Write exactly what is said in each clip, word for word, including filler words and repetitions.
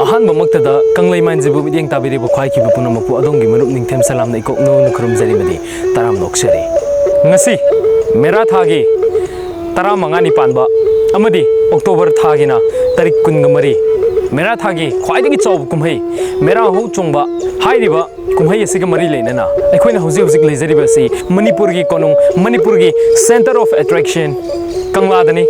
ꯑꯍꯥꯟꯕꯃꯛꯇꯗ ꯀꯪꯂꯩ ꯃꯥꯟꯖꯤꯕꯨ ꯃꯤꯠꯌꯦꯡ ꯇꯥꯕꯤꯔꯤꯕ ꯈ꯭ꯋꯥꯏꯈꯤꯕ ꯄꯨꯝꯅꯃꯛꯄꯨ ꯑꯗꯣꯝꯒꯤ ꯃꯔꯨꯞ ꯅꯤꯡꯊꯦꯝ ꯁꯂꯥꯝꯅ ꯏꯀꯣꯛ ꯅꯧꯅ ꯈꯨꯔꯨꯝꯖꯔꯤ ꯑꯃꯗꯤ ꯇꯔꯥꯝꯅ ꯑꯣꯛꯆꯔꯤ꯫ ꯉꯁꯤ ꯃꯦꯔꯥ ꯊꯥꯒꯤ ꯇꯔꯥꯃꯉꯥꯅꯤ ꯄꯥꯟꯕ ꯑꯃꯗꯤ ꯑꯣꯛꯇꯣꯕꯔ ꯊꯥꯒꯤꯅ ꯇꯥꯔꯤꯛ ꯀꯨꯟꯒ ꯃꯔꯤ, ꯃꯦꯔꯥ ꯊꯥꯒꯤ ꯈ꯭ꯋꯥꯏꯗꯒꯤ ꯆꯥꯎꯕ ꯀꯨꯝꯍꯩ ꯃꯦꯔꯥ ꯍꯧ ꯆꯣꯡꯕ ꯍꯥꯏꯔꯤꯕ ꯀꯨꯝꯍꯩ ꯑꯁꯤꯒ ꯃꯔꯤ ꯂꯩꯅꯅ ꯑꯩꯈꯣꯏꯅ ꯍꯧꯖꯤꯛ ꯍꯧꯖꯤꯛ ꯂꯩꯖꯔꯤꯕ ꯑꯁꯤ ꯃꯅꯤꯄꯨꯔꯒꯤ ꯀꯣꯅꯨꯡ, ꯃꯅꯤꯄꯨꯔꯒꯤ center of attraction ꯀꯪꯂꯥꯗꯅꯤ꯫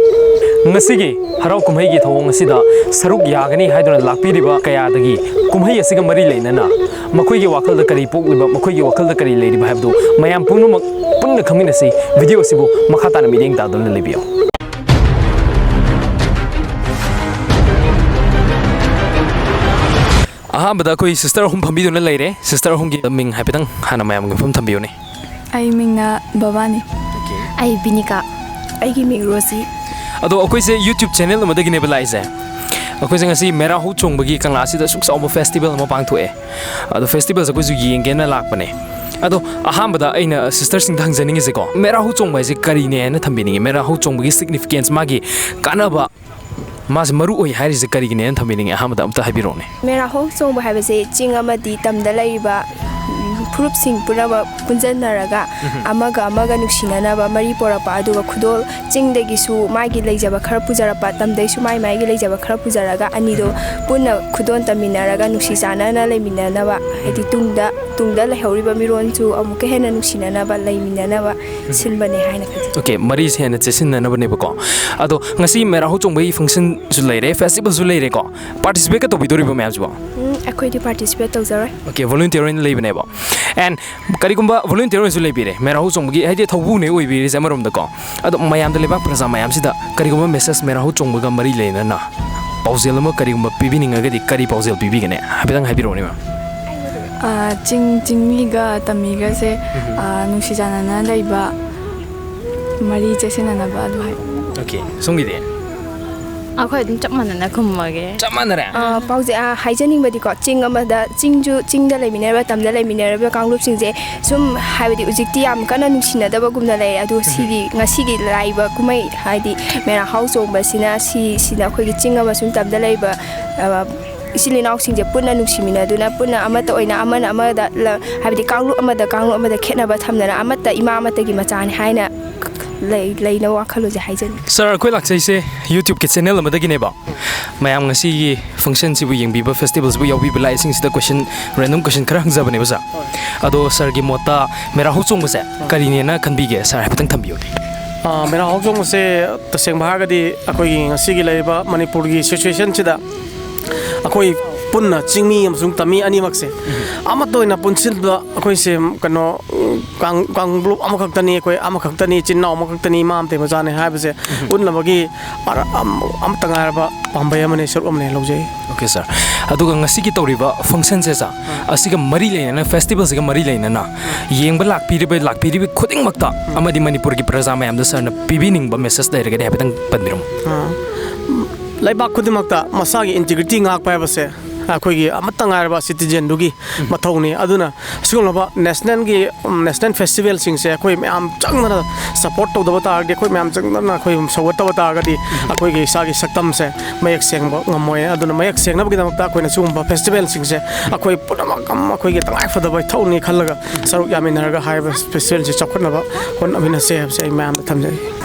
ꯉꯁꯤꯒꯤ ꯍꯔꯥꯎ ꯀꯨꯝꯍꯩꯒꯤ ꯊꯧꯑꯣꯡ ꯑꯁꯤꯗ ꯁꯔꯨꯛ ꯌꯥꯒꯅꯤ ꯍꯥꯏꯗꯨꯅ ꯂꯥꯛꯄꯤꯔꯤꯕ ꯀꯌꯥꯗꯒꯤ ꯀꯨꯝꯍꯩ ꯑꯁꯤꯒ ꯃꯔꯤ ꯂꯩꯅꯅ ꯃꯈꯣꯏꯒꯤ ꯋꯥꯈꯜꯗ ꯀꯔꯤ ꯄꯣꯛꯂꯤꯕ, ꯃꯈꯣꯏꯒꯤ ꯋꯥꯈꯜꯗ ꯀꯔꯤ ꯂꯩꯔꯤꯕ ꯍꯥꯏꯕꯗꯨ ꯃꯌꯥꯝ ꯄꯨꯝꯅꯃꯛ ꯄꯨꯟꯅ ꯈꯪꯃꯤꯟꯅꯁꯤ꯫ ꯚꯤꯗꯤꯑꯣ ꯑꯁꯤꯕꯨ ꯃꯈꯥ ꯇꯥꯅ ꯃꯤꯠꯌꯦꯡ ꯇꯥꯗꯨꯅ ꯂꯩꯕꯤꯌꯨ꯫ ꯑꯍꯥꯟꯕꯗ ꯑꯩꯈꯣꯏ sister ꯑꯍꯨꯝ ꯐꯝꯕꯤꯗꯨꯅ ꯂꯩꯔꯦ꯫ Sister ꯑꯍꯨꯝꯒꯤ ꯃꯤꯡ ꯍꯥꯏꯐꯦꯠꯇꯪ ꯍꯥꯟꯅ ꯃꯌꯥꯝꯒꯤ ꯃꯐꯝ ꯊꯝꯕꯤꯌꯨꯅꯦ꯫ ꯑꯩ ꯃꯤꯡꯅ ꯕꯕꯥꯅꯤ꯫ ꯑꯩ ꯕꯤꯅꯤꯀꯥ꯫ ꯑꯩꯒꯤ ꯃꯤꯡ ꯔꯣꯖꯤ꯫ ꯑꯗꯣ ꯑꯩꯈꯣꯏꯁꯦ YouTube channel ꯑꯃꯗꯒꯤꯅꯦꯕ ꯂꯥꯛꯏꯁꯦ꯫ ꯑꯩꯈꯣꯏꯁꯦ ꯉꯁꯤ ꯃꯦꯔꯥ ꯍꯧ ꯆꯣꯡꯕꯒꯤ ꯀꯪꯂꯥꯁꯤꯗ ꯑꯁꯨꯛ ꯆꯥꯎꯕ festival ꯑꯃ ꯄꯥꯡꯊꯣꯛꯑꯦ꯫ ꯑꯗꯣ festivalꯁꯦ ꯑꯩꯈꯣꯏꯁꯨ ꯌꯦꯡꯒꯦꯅ ꯂꯥꯛꯄꯅꯦ꯫ ꯑꯗꯣ ꯑꯍꯥꯟꯕꯗ ꯑꯩꯅ sisterꯁꯤꯡꯗ ꯍꯪꯖꯅꯤꯡꯉꯤꯁꯦꯀꯣ, ꯃꯦꯔꯥ ꯍꯧ ꯆꯣꯡꯕ ꯍꯥꯏꯁꯦ ꯀꯔꯤꯅꯦꯅ ꯊꯝꯕꯤꯅꯤꯡꯉꯤ? ꯃꯦꯔꯥ ꯍꯧ ꯆꯣꯡꯕꯒꯤ significance, ꯃꯥꯒꯤ ꯀꯥꯟꯅꯕ, ꯃꯥꯁꯦ ꯃꯔꯨ ꯑꯣꯏ ꯍꯥꯏꯔꯤꯁꯦ ꯀꯔꯤꯒꯤꯅꯦꯅ ꯊꯝꯕꯤꯅꯤꯡꯉꯤ? ꯑꯍꯥꯟꯕꯗ ꯑꯝꯇ ꯍꯥꯏꯕꯤꯔꯛꯑꯣꯅꯦ꯫ ꯃꯦꯔꯥ ꯍꯧ ꯆꯣꯡꯕ ꯍꯥꯏꯕꯁꯦ ꯆꯤꯡ ꯑꯃꯗꯤ ꯇꯝꯗ ꯂꯩꯔꯤꯕ, ꯎꯝ, ꯐꯨꯔꯨꯞꯁꯤꯡ ꯄꯨꯝꯅꯃꯛ ꯄꯨꯟꯖꯟꯅꯔꯒ ꯑꯃꯒ ꯑꯃꯒ ꯅꯨꯡꯁꯤꯅꯅꯕ ꯃꯔꯤ ꯄꯣꯔꯛꯄ, ꯑꯗꯨꯒ ꯈꯨꯗꯣꯜ, ꯆꯤꯡꯗꯒꯤꯁꯨ ꯃꯥꯒꯤ ꯂꯩꯖꯕ ꯈꯔ ꯄꯨꯖꯔꯛꯄ, ꯇꯝꯗꯩꯁꯨ ꯃꯥꯏ ꯃꯥꯏꯒꯤ ꯂꯩꯖꯕ ꯈꯔ ꯄꯨꯖꯔꯒ ꯑꯅꯤꯗꯣ ꯄꯨꯟꯅ ꯈꯨꯗꯣꯜ ꯇꯝꯃꯤꯟꯅꯔꯒ ꯅꯨꯡꯁꯤ ꯆꯥꯟꯅꯅ ꯂꯩꯃꯤꯟꯅꯅꯕ, ꯍꯥꯏꯗꯤ ꯇꯨꯡꯗ, ꯇꯨꯡꯗ ꯂꯩꯍꯧꯔꯤꯕ ꯃꯤꯔꯣꯟꯁꯨ ꯑꯃꯨꯛꯀ ꯍꯦꯟꯅ ꯅꯨꯡꯁꯤꯅꯅꯕ, ꯂꯩꯃꯤꯟꯅꯅꯕ ꯁꯤꯟꯕꯅꯦ ꯍꯥꯏꯅ ꯈꯟꯖꯩ꯫ Okay, ꯃꯔꯤꯁꯦ ꯍꯦꯟꯅ ꯆꯦꯁꯤꯟꯅꯅꯕꯅꯦꯕꯀꯣ꯫ ꯑꯗꯣ ꯉꯁꯤ ꯃꯦꯔꯥ ꯍꯧ ꯆꯣꯡꯕꯒꯤ functionꯁꯨ ꯂꯩꯔꯦ, festivalꯁꯨ ꯂꯩꯔꯦꯀꯣ꯫ Participateꯀ ꯇꯧꯕꯤꯗꯣꯔꯤꯕꯣ ꯃꯌꯥꯝꯁꯤꯕꯣ? ꯎꯝ, ꯑꯩꯈꯣꯏꯗꯤ participate ꯇꯧꯖꯔꯣꯏ꯫ Okay, volunteer ꯑꯣꯏꯅ ꯂꯩꯕꯅꯦꯕ꯫ And ꯀꯔꯤꯒꯨꯝꯕ volunteer ꯑꯣꯏꯅꯁꯨ ꯂꯩꯕꯤꯔꯦ, ꯃꯦꯔꯥ ꯍꯧ ꯆꯣꯡꯕꯒꯤ, ꯍꯥꯏꯗꯤ ꯊꯧꯕꯨꯅꯦ ꯑꯣꯏꯕꯤꯔꯤꯁꯦ ꯑꯃꯔꯣꯝꯗꯀꯣ꯫ ꯑꯗꯣ ꯃꯌꯥꯝꯗ, ꯂꯩꯕꯥꯛ ꯄ꯭ꯔꯖꯥ ꯃꯌꯥꯝꯁꯤꯗ ꯀꯔꯤꯒꯨꯝꯕ message ꯃꯦꯔꯥ ꯍꯧ ꯆꯣꯡꯕꯒ ꯃꯔꯤ ꯂꯩꯅꯅ ꯄꯥꯎꯖꯦꯜ ꯑꯃ ꯀꯔꯤꯒꯨꯝꯕ ꯄꯤꯕꯤꯅꯤꯡꯉꯒꯗꯤ ꯀꯔꯤ ꯄꯥꯎꯖꯦꯜ ꯄꯤꯕꯤꯒꯅꯤ? ꯍꯥꯏꯐꯦꯠꯇꯪ ꯍꯥꯏꯕꯤꯔꯛꯑꯣꯅꯦ, ma'am꯫ ꯑꯥ, ꯆꯤꯡ, ꯆꯤꯡꯃꯤꯒ ꯇꯝꯃꯤꯒꯁꯦ, ꯎꯝ꯫ ꯑꯥ, ꯅꯨꯡꯁꯤ ꯆꯥꯟꯅꯅ ꯂꯩꯕ, ꯃꯔꯤ ꯆꯦꯁꯤꯟꯅꯅꯕ ꯑꯗꯨ ꯍꯥꯏ꯫ Okay, ꯁꯣꯝꯒꯤꯗꯤ? ꯑꯩꯈꯣꯏ ꯑꯗꯨꯝ ꯆꯞ ꯃꯥꯟꯅꯅ ꯈꯨꯝꯃꯒꯦ꯫ ꯆꯞ ꯃꯥꯟꯅꯔꯦ? ꯑꯥ, ꯄꯥꯎꯖꯦ-, ꯑꯥ, ꯍꯥꯏꯖꯅꯤꯡꯕꯗꯤꯀꯣ, ꯆꯤꯡ ꯑꯃꯗ, ꯆꯤꯡꯁꯨ, ꯆꯤꯡꯗ ꯂꯩꯃꯤꯟꯅꯔꯤꯕ, ꯇꯝꯗ ꯂꯩꯃꯤꯟꯅꯔꯤꯕ ꯀꯥꯡꯂꯨꯞꯁꯤꯡꯁꯦ ꯁꯨꯝ, ꯍꯥꯏꯕꯗꯤ ꯍꯧꯖꯤꯛꯇꯤ ꯌꯥꯝ ꯀꯟꯅ ꯅꯨꯡꯁꯤꯅꯗꯕꯒꯨꯝꯅ ꯂꯩꯔꯦ꯫ ꯑꯗꯨ ꯁꯤꯒꯤ, ꯉꯁꯤꯒꯤ ꯂꯥꯛꯏꯕ ꯀꯨꯝꯍꯩ, ꯍꯥꯏꯗꯤ ꯃꯦꯔꯥ ꯍꯧ ꯆꯣꯡꯕꯁꯤꯅ, ꯁꯤ, ꯁꯤꯅ ꯑꯩꯈꯣꯏꯒꯤ ꯆꯤꯡ ꯑꯃꯁꯨꯡ ꯇꯝꯗ ꯂꯩꯕ, ꯑꯥ, ꯏꯆꯤꯜ ꯏꯅꯥꯎꯁꯤꯡꯁꯦ ꯄꯨꯟꯅ ꯅꯨꯡꯁꯤꯃꯤꯟꯅꯗꯨꯅ, ꯄꯨꯟꯅ ꯑꯃꯠꯇ ꯑꯣꯏꯅ, ꯑꯃꯅ ꯑꯃꯗ ꯂ-, ꯍꯥꯏꯕꯗꯤ ꯀꯥꯡꯂꯨꯞ ꯑꯃꯗ ꯀꯥꯡꯂꯨꯞ ꯑꯃꯗ ꯈꯦꯠꯅꯕ ꯊꯝꯗꯅ, ꯑꯃꯠꯇ ꯏꯃꯥ ꯑꯃꯠꯇꯒꯤ ꯃꯆꯥꯅꯤ ꯍꯥꯏꯅ ꯂꯩ-, ꯂꯩꯅꯕ ꯋꯥꯈꯜꯂꯣꯟꯁꯦ ꯍꯥꯏꯖꯅꯤꯡꯉꯤ꯫ ꯁꯥꯔ, ꯑꯩꯈꯣꯏ ꯂꯥꯛꯆꯩꯁꯦ YouTube-ꯀꯤ channel ꯑꯃꯗꯒꯤꯅꯦꯕ꯫ ꯃꯌꯥꯝ ꯉꯁꯤꯒꯤ function-ꯁꯤꯕꯨ ꯌꯦꯡꯕꯤꯕ, festival-ꯁꯤꯕꯨ ꯌꯥꯎꯕꯤꯕ ꯂꯥꯛꯏꯁꯤꯡꯁꯤꯗ question, random question ꯈꯔ ꯍꯪꯖꯕꯅꯦꯕ, ꯁꯥꯔ꯫ ꯑꯗꯣ ꯁꯥꯔꯒꯤ ꯃꯣꯠꯇ ꯃꯦꯔꯥ ꯍꯧ ꯆꯣꯡꯕꯁꯦ ꯀꯔꯤꯅꯦꯅ ꯈꯟꯕꯤꯒꯦ? ꯁꯥꯔ, ꯍꯥꯏꯐꯦꯠꯇꯪ ꯊꯝꯕꯤꯌꯨꯅꯦ꯫ ꯑꯥ, ꯃꯦꯔꯥ ꯍꯧ ꯆꯣꯡꯕꯁꯦ ꯇꯁꯦꯡꯕ ꯍꯥꯏꯔꯒꯗꯤ ꯑꯩꯈꯣꯏꯒꯤ ꯉꯁꯤꯒꯤ ꯂꯩꯔꯤꯕ ꯃꯅꯤꯄꯨꯔꯒꯤ situation-ꯁꯤꯗ ꯑꯩꯈꯣꯏ ꯄꯨꯟꯅ ꯆꯤꯡꯃꯤ ꯑꯃꯁꯨꯡ ꯇꯝꯃꯤ ꯑꯅꯤꯃꯛꯁꯦ ꯑꯃꯠꯇ ꯑꯣꯏꯅ ꯄꯨꯟꯁꯤꯟꯕ, ꯑꯩꯈꯣꯏꯁꯦ ꯀꯩꯅꯣ, ꯀꯥꯡ-, ꯀꯥꯡꯂꯨꯞ ꯑꯃꯈꯛꯇꯅꯤ, ꯑꯩꯈꯣꯏ ꯑꯃꯈꯛꯇꯅꯤ, ꯏꯆꯤꯟ ꯏꯅꯥꯎ ꯑꯃꯈꯛꯇꯅꯤ, ꯏꯃꯥ ꯑꯃꯇꯩ ꯃꯆꯥꯅꯤ ꯍꯥꯏꯕꯁꯦ ꯎꯠꯅꯕꯒꯤ ꯑꯔ-, ꯑꯝ-, ꯑꯃꯠꯇ ꯉꯥꯏꯔꯕ ꯄꯥꯝꯕꯩ ꯑꯃꯅꯤ, ꯁꯔꯨꯛ ꯑꯃꯅꯤ ꯂꯧꯖꯩ꯫ Okay, sir. ꯑꯗꯨꯒ ꯉꯁꯤꯒꯤ ꯇꯧꯔꯤꯕ function-ꯁꯦ, sir, ꯑꯁꯤꯒ ꯃꯔꯤ ꯂꯩꯅꯅ, festival-ꯁꯤꯒ ꯃꯔꯤ ꯂꯩꯅꯅ ꯌꯦꯡꯕ ꯂꯥꯛꯄꯤꯔꯤꯕ, ꯂꯥꯛꯄꯤꯔꯤꯕ ꯈꯨꯗꯤꯡꯃꯛꯇ ꯑꯃꯗꯤ ꯃꯅꯤꯄꯨꯔꯒꯤ ꯄ꯭ꯔꯖꯥ ꯃꯌꯥꯝꯗ sir-ꯅ ꯄꯤꯕꯤꯅꯤꯡꯕ message ꯂꯩꯔꯒꯗꯤ ꯍꯥꯏꯐꯦꯠꯇꯪ ꯄꯟꯕꯤꯔꯝꯃꯨ꯫ ꯑꯥ, ꯂꯩꯕꯥꯛ ꯈꯨꯗꯤꯡꯃꯛꯇ ꯃꯁꯥꯒꯤ integrity ꯉꯥꯛꯄ ꯍꯥꯏꯕꯁꯦ ꯑꯩꯈꯣꯏꯒꯤ ꯑꯃꯠꯇ ꯉꯥꯏꯔꯕ citizen-ꯗꯨꯒꯤ ꯃꯊꯧꯅꯤ꯫ ꯑꯗꯨꯅ ꯁꯤꯒꯨꯝꯂꯕ national-ꯒꯤ, ꯎꯝ, national festival-ꯁꯤꯡꯁꯦ ꯑꯩꯈꯣꯏ ꯃꯌꯥꯝ ꯆꯪꯗꯅ support ꯇꯧꯗꯕ ꯇꯥꯔꯒꯗꯤ, ꯑꯩꯈꯣꯏ ꯃꯌꯥꯝ ꯆꯪꯗꯅ ꯑꯩꯈꯣꯏ ꯁꯧꯒꯠꯇꯕ ꯇꯥꯔꯒꯗꯤ ꯑꯩꯈꯣꯏꯒꯤ ꯏꯁꯥꯒꯤ ꯁꯛꯇꯝꯁꯦ ꯃꯌꯦꯛ ꯁꯦꯡꯕ ꯉꯝꯃꯣꯏ꯫ ꯑꯗꯨꯅ ꯃꯌꯦꯛ ꯁꯦꯡꯅꯕꯒꯤꯗꯃꯛꯇ ꯑꯩꯈꯣꯏꯅ ꯁꯤꯒꯨꯝꯕ festival-ꯁꯤꯡꯁꯦ ꯑꯩꯈꯣꯏ ꯄꯨꯝꯅꯃꯛ ꯑꯃ ꯑꯩꯈꯣꯏꯒꯤ ꯇꯉꯥꯏ ꯐꯗꯕ ꯏꯊꯧꯅꯤ ꯈꯜꯂꯒ ꯁꯔꯨꯛ ꯌꯥꯃꯤꯟꯅꯔꯒ ꯍꯥꯏꯔꯤꯕ festival-ꯁꯦ ꯆꯥꯎꯈꯠꯅꯕ ꯍꯣꯠꯅꯃꯤꯟꯅꯁꯦ ꯍꯥꯏꯕꯁꯦ ꯑꯩ ꯃꯌꯥꯝꯗ ꯊꯝꯖꯒꯦ꯫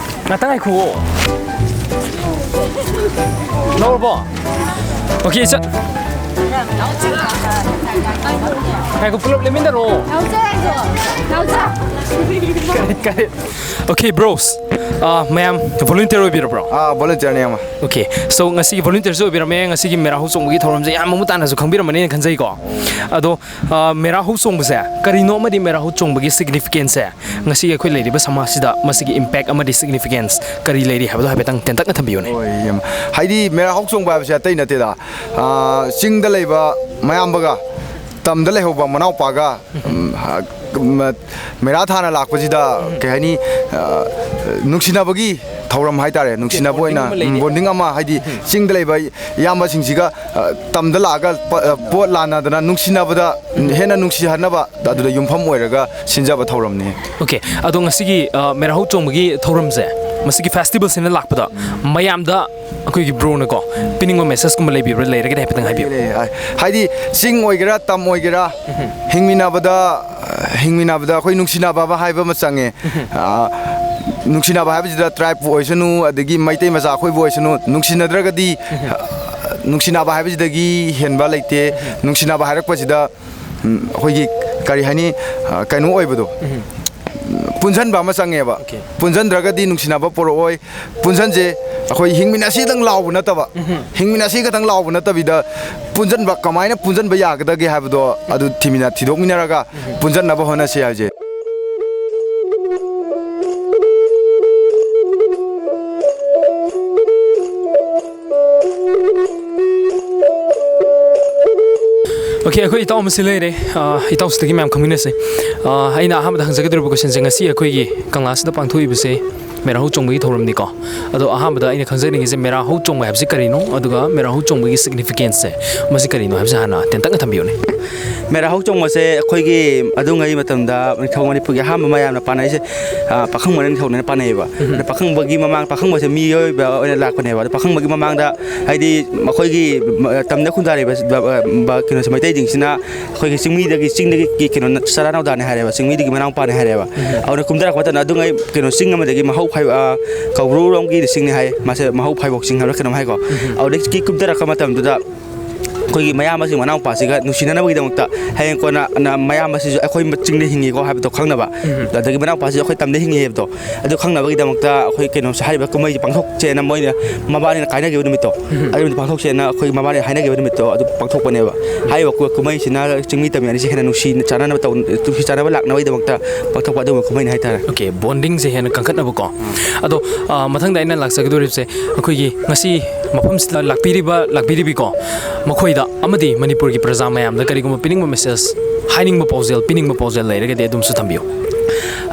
ꯉꯥꯛꯇꯪ ꯉꯥꯏꯈꯨꯑꯣ꯫ ꯂꯧꯔꯕꯣ? Okay, ꯆꯠ-, ꯉꯥꯏꯈꯣ, ꯄꯨꯂꯞ ꯂꯦꯞꯃꯤꯟꯅꯔꯣ꯫ ꯀꯔꯤ, ꯀꯔꯤ? Okay, bros. ꯑꯥ, ꯃꯌꯥꯝ volunteer ꯑꯣꯏꯕꯤꯔꯕ꯭ꯔꯣ? ꯑꯥ, volunteer-ꯅꯦ, ꯏꯌꯥꯝꯕ꯫ Okay, so ꯉꯁꯤꯒꯤ volunteer-ꯁꯨ ꯑꯣꯏꯕꯤꯔꯝꯃꯦ, ꯉꯁꯤꯒꯤ ꯃꯦꯔꯥ ꯍꯧ ꯆꯣꯡꯕꯒꯤ ꯊꯧꯔꯝꯁꯦ ꯌꯥꯝ ꯃꯃꯨꯠ ꯇꯥꯅꯁꯨ ꯈꯪꯕꯤꯔꯝꯃꯅꯤꯅ ꯈꯟꯖꯩꯀꯣ꯫ ꯑꯗꯣ, ꯑꯥ, ꯃꯦꯔꯥ ꯍꯧ ꯆꯣꯡꯕꯁꯦ ꯀꯔꯤꯅꯣ ꯑꯃꯗꯤ ꯃꯦꯔꯥ ꯍꯧ ꯆꯣꯡꯕꯒꯤ significance-ꯁꯦ ꯉꯁꯤ ꯑꯩꯈꯣꯏ ꯂꯩꯔꯤꯕ ꯁꯃꯥꯖꯁꯤꯗ ꯃꯁꯤꯒꯤ impact ꯑꯃꯗꯤ significance ꯀꯔꯤ ꯂꯩꯔꯤ ꯍꯥꯏꯕꯗꯣ ꯍꯥꯏꯐꯦꯠꯇꯪ ꯇꯦꯟꯇꯛꯅ ꯊꯝꯕꯤꯌꯨꯅꯦ꯫ ꯍꯣꯏ, ꯏꯌꯥꯝꯕ꯫ ꯍꯥꯏꯗꯤ ꯃꯦꯔꯥ ꯍꯧ ꯆꯣꯡꯕ ꯍꯥꯏꯕꯁꯦ ꯑꯇꯩ ꯅꯠꯇꯦꯗ, ꯑꯥ, ꯆꯤꯡꯗ ꯂꯩꯕ ꯃꯌꯥꯝꯕꯒ ꯇꯝꯗ ꯂꯩꯍꯧꯕ ꯃꯅꯥꯎꯄꯥꯒ, ꯎꯝ, ꯍ-, ꯃ-, ꯃꯦꯔꯥ ꯊꯥꯅ ꯂꯥꯛꯄꯁꯤꯗ, ꯀꯩ ꯍꯥꯏꯅꯤ, ꯑꯥ, ꯅꯨꯡꯁꯤꯅꯕꯒꯤ ꯊꯧꯔꯝ ꯍꯥꯏꯇꯥꯔꯦ, ꯅꯨꯡꯁꯤꯅꯕ ꯑꯣꯏꯅ꯫ ꯕꯣꯟꯗꯤꯡ ꯑꯃ ꯂꯩꯔꯦ꯫ ꯎꯝ, ꯕꯣꯟꯗꯤꯡ ꯑꯃ ꯍꯥꯏꯗꯤ ꯆꯤꯡꯗ ꯂꯩꯕ ꯏꯌꯥꯝꯕꯁꯤꯡꯁꯤꯒ, ꯑ, ꯇꯝꯗ ꯂꯥꯛꯑꯒ ꯄ-, ꯑ, ꯄꯣꯠ ꯂꯥꯟꯅꯗꯅ ꯅꯨꯡꯁꯤꯅꯕꯗ ꯍꯦꯟꯅ ꯅꯨꯡꯁꯤꯍꯟꯅꯕ ꯑꯗꯨꯗ ꯌꯨꯝꯐꯝ ꯑꯣꯏꯔꯒ ꯁꯤꯟꯖꯕ ꯊꯧꯔꯝꯅꯤ꯫ ꯑꯣꯀꯦ, ꯑꯗꯣ ꯉꯁꯤꯒꯤ, ꯑ, ꯃꯦꯔꯥ ꯍꯧ ꯆꯣꯡꯕꯒꯤ ꯊꯧꯔꯝꯁꯦ, ꯃꯁꯤꯒꯤ ꯐꯦꯁꯇꯤꯚꯦꯜꯁꯤꯅ ꯂꯥꯛꯄꯗ ꯃꯌꯥꯝꯗ ꯑꯩꯈꯣꯏꯒꯤ ꯕ꯭ꯔꯣꯅꯀꯣ ꯄꯤꯅꯤꯡꯕ ꯃꯦꯁꯦꯖꯀꯨꯝꯕ ꯂꯩꯕꯤꯕ꯭ꯔꯥ? ꯂꯩꯔꯒꯗꯤ ꯍꯥꯏꯐꯦꯠꯇꯪ ꯍꯥꯏꯕꯤꯌꯨ꯫ ꯂꯩ, ꯂꯩ꯫ ꯍꯥꯏꯗꯤ ꯆꯤꯡ ꯑꯣꯏꯒꯦꯔꯥ, ꯇꯝ ꯑꯣꯏꯒꯦꯔꯥ, ꯍꯤꯡꯃꯤꯟꯅꯕꯗ, ꯍꯤꯡꯃꯤꯟꯅꯕꯗ ꯑꯩꯈꯣꯏ ꯅꯨꯡꯁꯤꯅꯕ ꯍꯥꯏꯕ ꯑꯃ ꯆꯪꯉꯦ꯫ ꯑ, ꯅꯨꯡꯁꯤꯅꯕ ꯍꯥꯏꯕꯁꯤꯗ ꯇ꯭ꯔꯥꯏꯕꯄꯨ ꯑꯣꯏꯁꯅꯨ, ꯑꯗꯒꯤ ꯃꯩꯇꯩ ꯃꯆꯥ ꯑꯩꯈꯣꯏꯕꯨ ꯑꯣꯏꯁꯅꯨ, ꯅꯨꯡꯁꯤꯅꯗ꯭ꯔꯒꯗꯤ, ꯑ, ꯅꯨꯡꯁꯤꯅꯕ ꯍꯥꯏꯕꯁꯤꯗꯒꯤ ꯍꯦꯟꯕ ꯂꯩꯇꯦ꯫ ꯅꯨꯡꯁꯤꯅꯕ ꯍꯥꯏꯔꯛꯄꯁꯤꯗ, ꯎꯝ, ꯑꯩꯈꯣꯏꯒꯤ, ꯀꯔꯤ ꯍꯥꯏꯅꯤ, ꯑ, ꯀꯩꯅꯣ ꯑꯣꯏꯕꯗꯣ, ꯄꯨꯟꯁꯤꯟꯕ ꯑꯃ ꯆꯪꯉꯦꯕ꯫ ꯑꯣꯀꯦ꯫ ꯄꯨꯟꯁꯤꯟꯗ꯭ꯔꯒꯗꯤ ꯅꯨꯡꯁꯤꯅꯕ ꯄꯣꯔꯛꯑꯣꯏ꯫ ꯄꯨꯟꯁꯟꯁꯦ ꯑꯩꯈꯣꯏ ꯍꯤꯡꯃꯤꯟꯅꯁꯤꯗꯪ ꯂꯥꯎꯕ ꯅꯠꯇꯕ, ꯎꯝꯍꯨꯝ꯫ ꯍꯤꯡꯃꯤꯟꯅꯁꯤ ꯈꯛꯇꯪ ꯂꯥꯎꯕ ꯅꯠꯇꯕꯤꯗ, ꯄꯨꯟꯁꯟꯕ, ꯀꯃꯥꯏꯅ ꯄꯨꯟꯁꯟꯕ ꯌꯥꯒꯗꯒꯦ ꯍꯥꯏꯕꯗꯣ ꯑꯗꯨ ꯊꯤꯃꯤꯟꯅ-, ꯊꯤꯗꯣꯛꯃꯤꯟꯅꯔꯒ ꯎꯝꯍꯨꯝ꯫ ꯄꯨꯟꯁꯟꯅꯕ ꯍꯣꯠꯅꯁꯤ ꯍꯥꯏꯁꯦ꯫ ꯑꯣꯀꯦ, ꯑꯩꯈꯣꯏ ꯏꯇꯥꯎ ꯑꯃꯁꯨ ꯂꯩꯔꯦ꯫ ꯑ, ꯏꯇꯥꯎꯁꯤꯗꯒꯤ ꯃꯌꯥꯝ ꯈꯪꯃꯤꯟꯅꯁꯦ꯫ ꯑ, ꯑꯩꯅ ꯑꯍꯥꯟꯕꯗ ꯍꯪꯖꯒꯗꯧꯔꯤꯕ ꯀꯣꯏꯁꯟꯁꯦ, ꯉꯁꯤ ꯑꯩꯈꯣꯏꯒꯤ ꯀꯪꯂꯥꯁꯤꯗ ꯄꯥꯡꯊꯣꯛꯏꯕꯁꯦ ꯃꯦꯔꯥ ꯍꯧ ꯆꯣꯡꯕꯒꯤ ꯊꯧꯔꯝꯅꯤꯀꯣ꯫ ꯑꯗꯣ ꯑꯍꯥꯟꯕꯗ ꯑꯩꯅ ꯈꯪꯖꯅꯤꯡꯉꯤꯁꯦ, ꯃꯦꯔꯥ ꯍꯧ ꯆꯣꯡꯕ ꯍꯥꯏꯕꯁꯤ ꯀꯔꯤꯅꯣ? ꯑꯗꯨꯒ ꯃꯦꯔꯥ ꯍꯧ ꯆꯣꯡꯕꯒꯤ ꯁꯤꯒꯅꯤꯐꯤꯀꯦꯟꯁꯁꯦ ꯃꯁꯤ ꯀꯔꯤꯅꯣ ꯍꯥꯏꯕꯁꯦ ꯍꯥꯟꯅ ꯇꯦꯟꯇꯛꯅ ꯊꯝꯕꯤꯌꯨꯅꯦ꯫ ꯃꯦꯔꯥ ꯍꯧ ꯆꯣꯡꯕꯁꯦ ꯑꯩꯈꯣꯏꯒꯤ ꯑꯗꯨꯉꯩ ꯃꯇꯝꯗ ꯅꯤꯡꯊꯧ ꯃꯅꯤꯄꯨꯔꯒꯤ ꯑꯍꯥꯟꯕ ꯃꯌꯥꯝꯅ ꯄꯥꯅꯩꯁꯦ, ꯑ, ꯄꯥꯈꯪꯕꯅ ꯅꯤꯡꯊꯧꯅꯦꯅ ꯄꯥꯅꯩꯌꯦꯕ꯫ ꯎꯝ꯫ ꯑꯗ ꯄꯥꯈꯪꯕꯒꯤ ꯃꯃꯥꯡ, ꯄꯥꯈꯪꯕꯁꯦ ꯃꯤꯑꯣꯏꯕ ꯑꯣꯏꯅ ꯂꯥꯛꯄꯅꯦꯕ꯫ ꯑꯗ ꯄꯥꯈꯪꯕꯒꯤ ꯃꯃꯥꯡꯗ ꯍꯥꯏꯗꯤ ꯃꯈꯣꯏꯒꯤ, ꯃ-, ꯇꯝꯗ ꯈꯨꯟꯗꯥꯔꯤꯕ, ꯕ-, ꯕ-, ꯀꯩꯅꯣꯁꯦ, ꯃꯩꯇꯩꯁꯤꯡꯁꯤꯅ ꯑꯩꯈꯣꯏꯒꯤ ꯆꯤꯡꯃꯤꯗꯒꯤ, ꯆꯤꯡꯗꯒꯤ ꯀꯤ-, ꯀꯩꯅꯣ, ꯆꯔꯥ ꯅꯥꯎꯗꯥꯅꯦ ꯍꯥꯏꯔꯦꯕ, ꯆꯤꯡꯃꯤꯗꯒꯤ ꯃꯅꯥꯎꯄꯥꯅꯦ ꯍꯥꯏꯔꯦꯕ꯫ ꯎꯝ꯫ ꯑꯗꯨꯅ ꯀꯨꯝꯊꯔꯛꯄ ꯃꯇꯝꯗ ꯑꯗꯨꯉꯩ ꯀꯩꯅꯣ, ꯆꯤꯡ ꯑꯃꯗꯒꯤ ꯃꯍꯧ ꯐꯥꯏ-, ꯑ, ꯀꯧꯕ꯭ꯔꯨꯔꯣꯝꯒꯤꯗ ꯆꯤꯡꯅꯤ ꯍꯥꯏ, ꯃꯥꯁꯦ ꯃꯍꯧ ꯐꯥꯏꯕꯣꯛ ꯆꯤꯡ ꯍꯥꯏꯕ꯭ꯔꯥ ꯀꯩꯅꯣꯝ ꯍꯥꯏꯀꯣ꯫ ꯎꯝ꯫ ꯑꯗꯨꯗꯒꯤ ꯀꯨꯝꯊꯔꯛꯄ ꯃꯇꯝꯗꯨꯗ ꯑꯩꯈꯣꯏꯒꯤ ꯃꯌꯥꯝꯕꯁꯤꯡ ꯃꯅꯥꯎꯄꯥꯁꯤꯒ ꯅꯨꯡꯁꯤꯅꯅꯕꯒꯤꯗꯃꯛꯇ, ꯍꯌꯦꯡ ꯀꯣꯟꯅ ꯅ-, ꯃꯌꯥꯝꯕꯁꯤꯁꯨ ꯑꯩꯈꯣꯏ ꯆꯤꯡꯗ ꯍꯤꯡꯉꯤꯀꯣ ꯍꯥꯏꯕꯗꯣ ꯈꯪꯅꯕ, ꯎꯝ꯫ ꯑꯗꯒꯤ ꯃꯅꯥꯎꯄꯥꯁꯤꯁꯨ ꯑꯩꯈꯣꯏ ꯇꯝꯗ ꯍꯤꯡꯉꯤ ꯍꯥꯏꯕꯗꯣ, ꯑꯗꯨ ꯈꯪꯅꯕꯒꯤꯗꯃꯛꯇ ꯑꯩꯈꯣꯏ ꯀꯩꯅꯣꯁꯦ, ꯍꯥꯏꯔꯤꯕ ꯀꯨꯝꯍꯩꯁꯦ ꯄꯥꯡꯊꯣꯛꯁꯦꯅ ꯃꯣꯏꯅ ꯃꯕꯥꯅꯤꯅ ꯀꯥꯏꯅꯈꯤꯕ ꯅꯨꯃꯤꯠꯇꯣ, ꯎꯝ꯫ ꯑꯗꯨ ꯅꯨꯃꯤꯠꯇꯣ ꯄꯥꯡꯊꯣꯛꯁꯦꯅ ꯑꯩꯈꯣꯏ ꯃꯕꯥꯅꯤ ꯍꯥꯏꯅꯈꯤꯕ ꯅꯨꯃꯤꯠꯇꯣ ꯑꯗꯨ ꯄꯥꯡꯊꯣꯛꯄꯅꯦꯕ꯫ ꯍꯥꯏꯔꯤꯕ ꯀꯨ-, ꯀꯨꯝꯍꯩꯁꯤꯅ ꯆꯤꯡꯃꯤ ꯇꯝꯃꯤ ꯑꯅꯤꯁꯦ ꯍꯦꯟꯅ ꯅꯨꯡꯁꯤ ꯆꯥꯟꯅꯅꯕ ꯇꯧ-, ꯅꯨꯡꯁꯤ ꯆꯥꯟꯅꯕ ꯂꯥꯛꯅꯕꯒꯤꯗꯃꯛꯇ ꯄꯥꯡꯊꯣꯛꯄ ꯑꯗꯨꯒꯨꯝꯕ ꯀꯨꯝꯍꯩꯅꯤ ꯍꯥꯏꯇꯥꯔꯦ꯫ ꯑꯣꯀꯦ, ꯕꯣꯟꯗꯤꯡꯁꯦ ꯍꯦꯟꯅ ꯀꯟꯈꯠꯅꯕꯀꯣ꯫ ꯑꯗꯣ, ꯑ, ꯃꯊꯪꯗ ꯑꯩꯅ ꯂꯥꯛꯆꯒꯗꯧꯔꯤꯕꯁꯦ, ꯑꯩꯈꯣꯏꯒꯤ ꯉꯁꯤ ꯃꯐꯝꯁꯤꯗ ꯂꯥꯛꯄꯤꯔꯤꯕ, ꯂꯥꯛꯄꯤꯔꯤꯕꯤꯀꯣ, ꯃꯈꯣꯏꯗ ꯑꯃꯗꯤ ꯃꯅꯤꯄꯨꯔꯒꯤ ꯄ꯭ꯔꯖꯥ ꯃꯌꯥꯝꯗ ꯀꯔꯤꯒꯨꯝꯕ ꯄꯤꯅꯤꯡꯕ ꯃꯦꯁꯦꯖ, ꯍꯥꯏꯅꯤꯡꯕ ꯄꯥꯎꯖꯦꯜ, ꯄꯤꯅꯤꯡꯕ ꯄꯥꯎꯖꯦꯜ ꯂꯩꯔꯒꯗꯤ ꯑꯗꯨꯝꯁꯨ ꯊꯝꯕꯤꯌꯨ꯫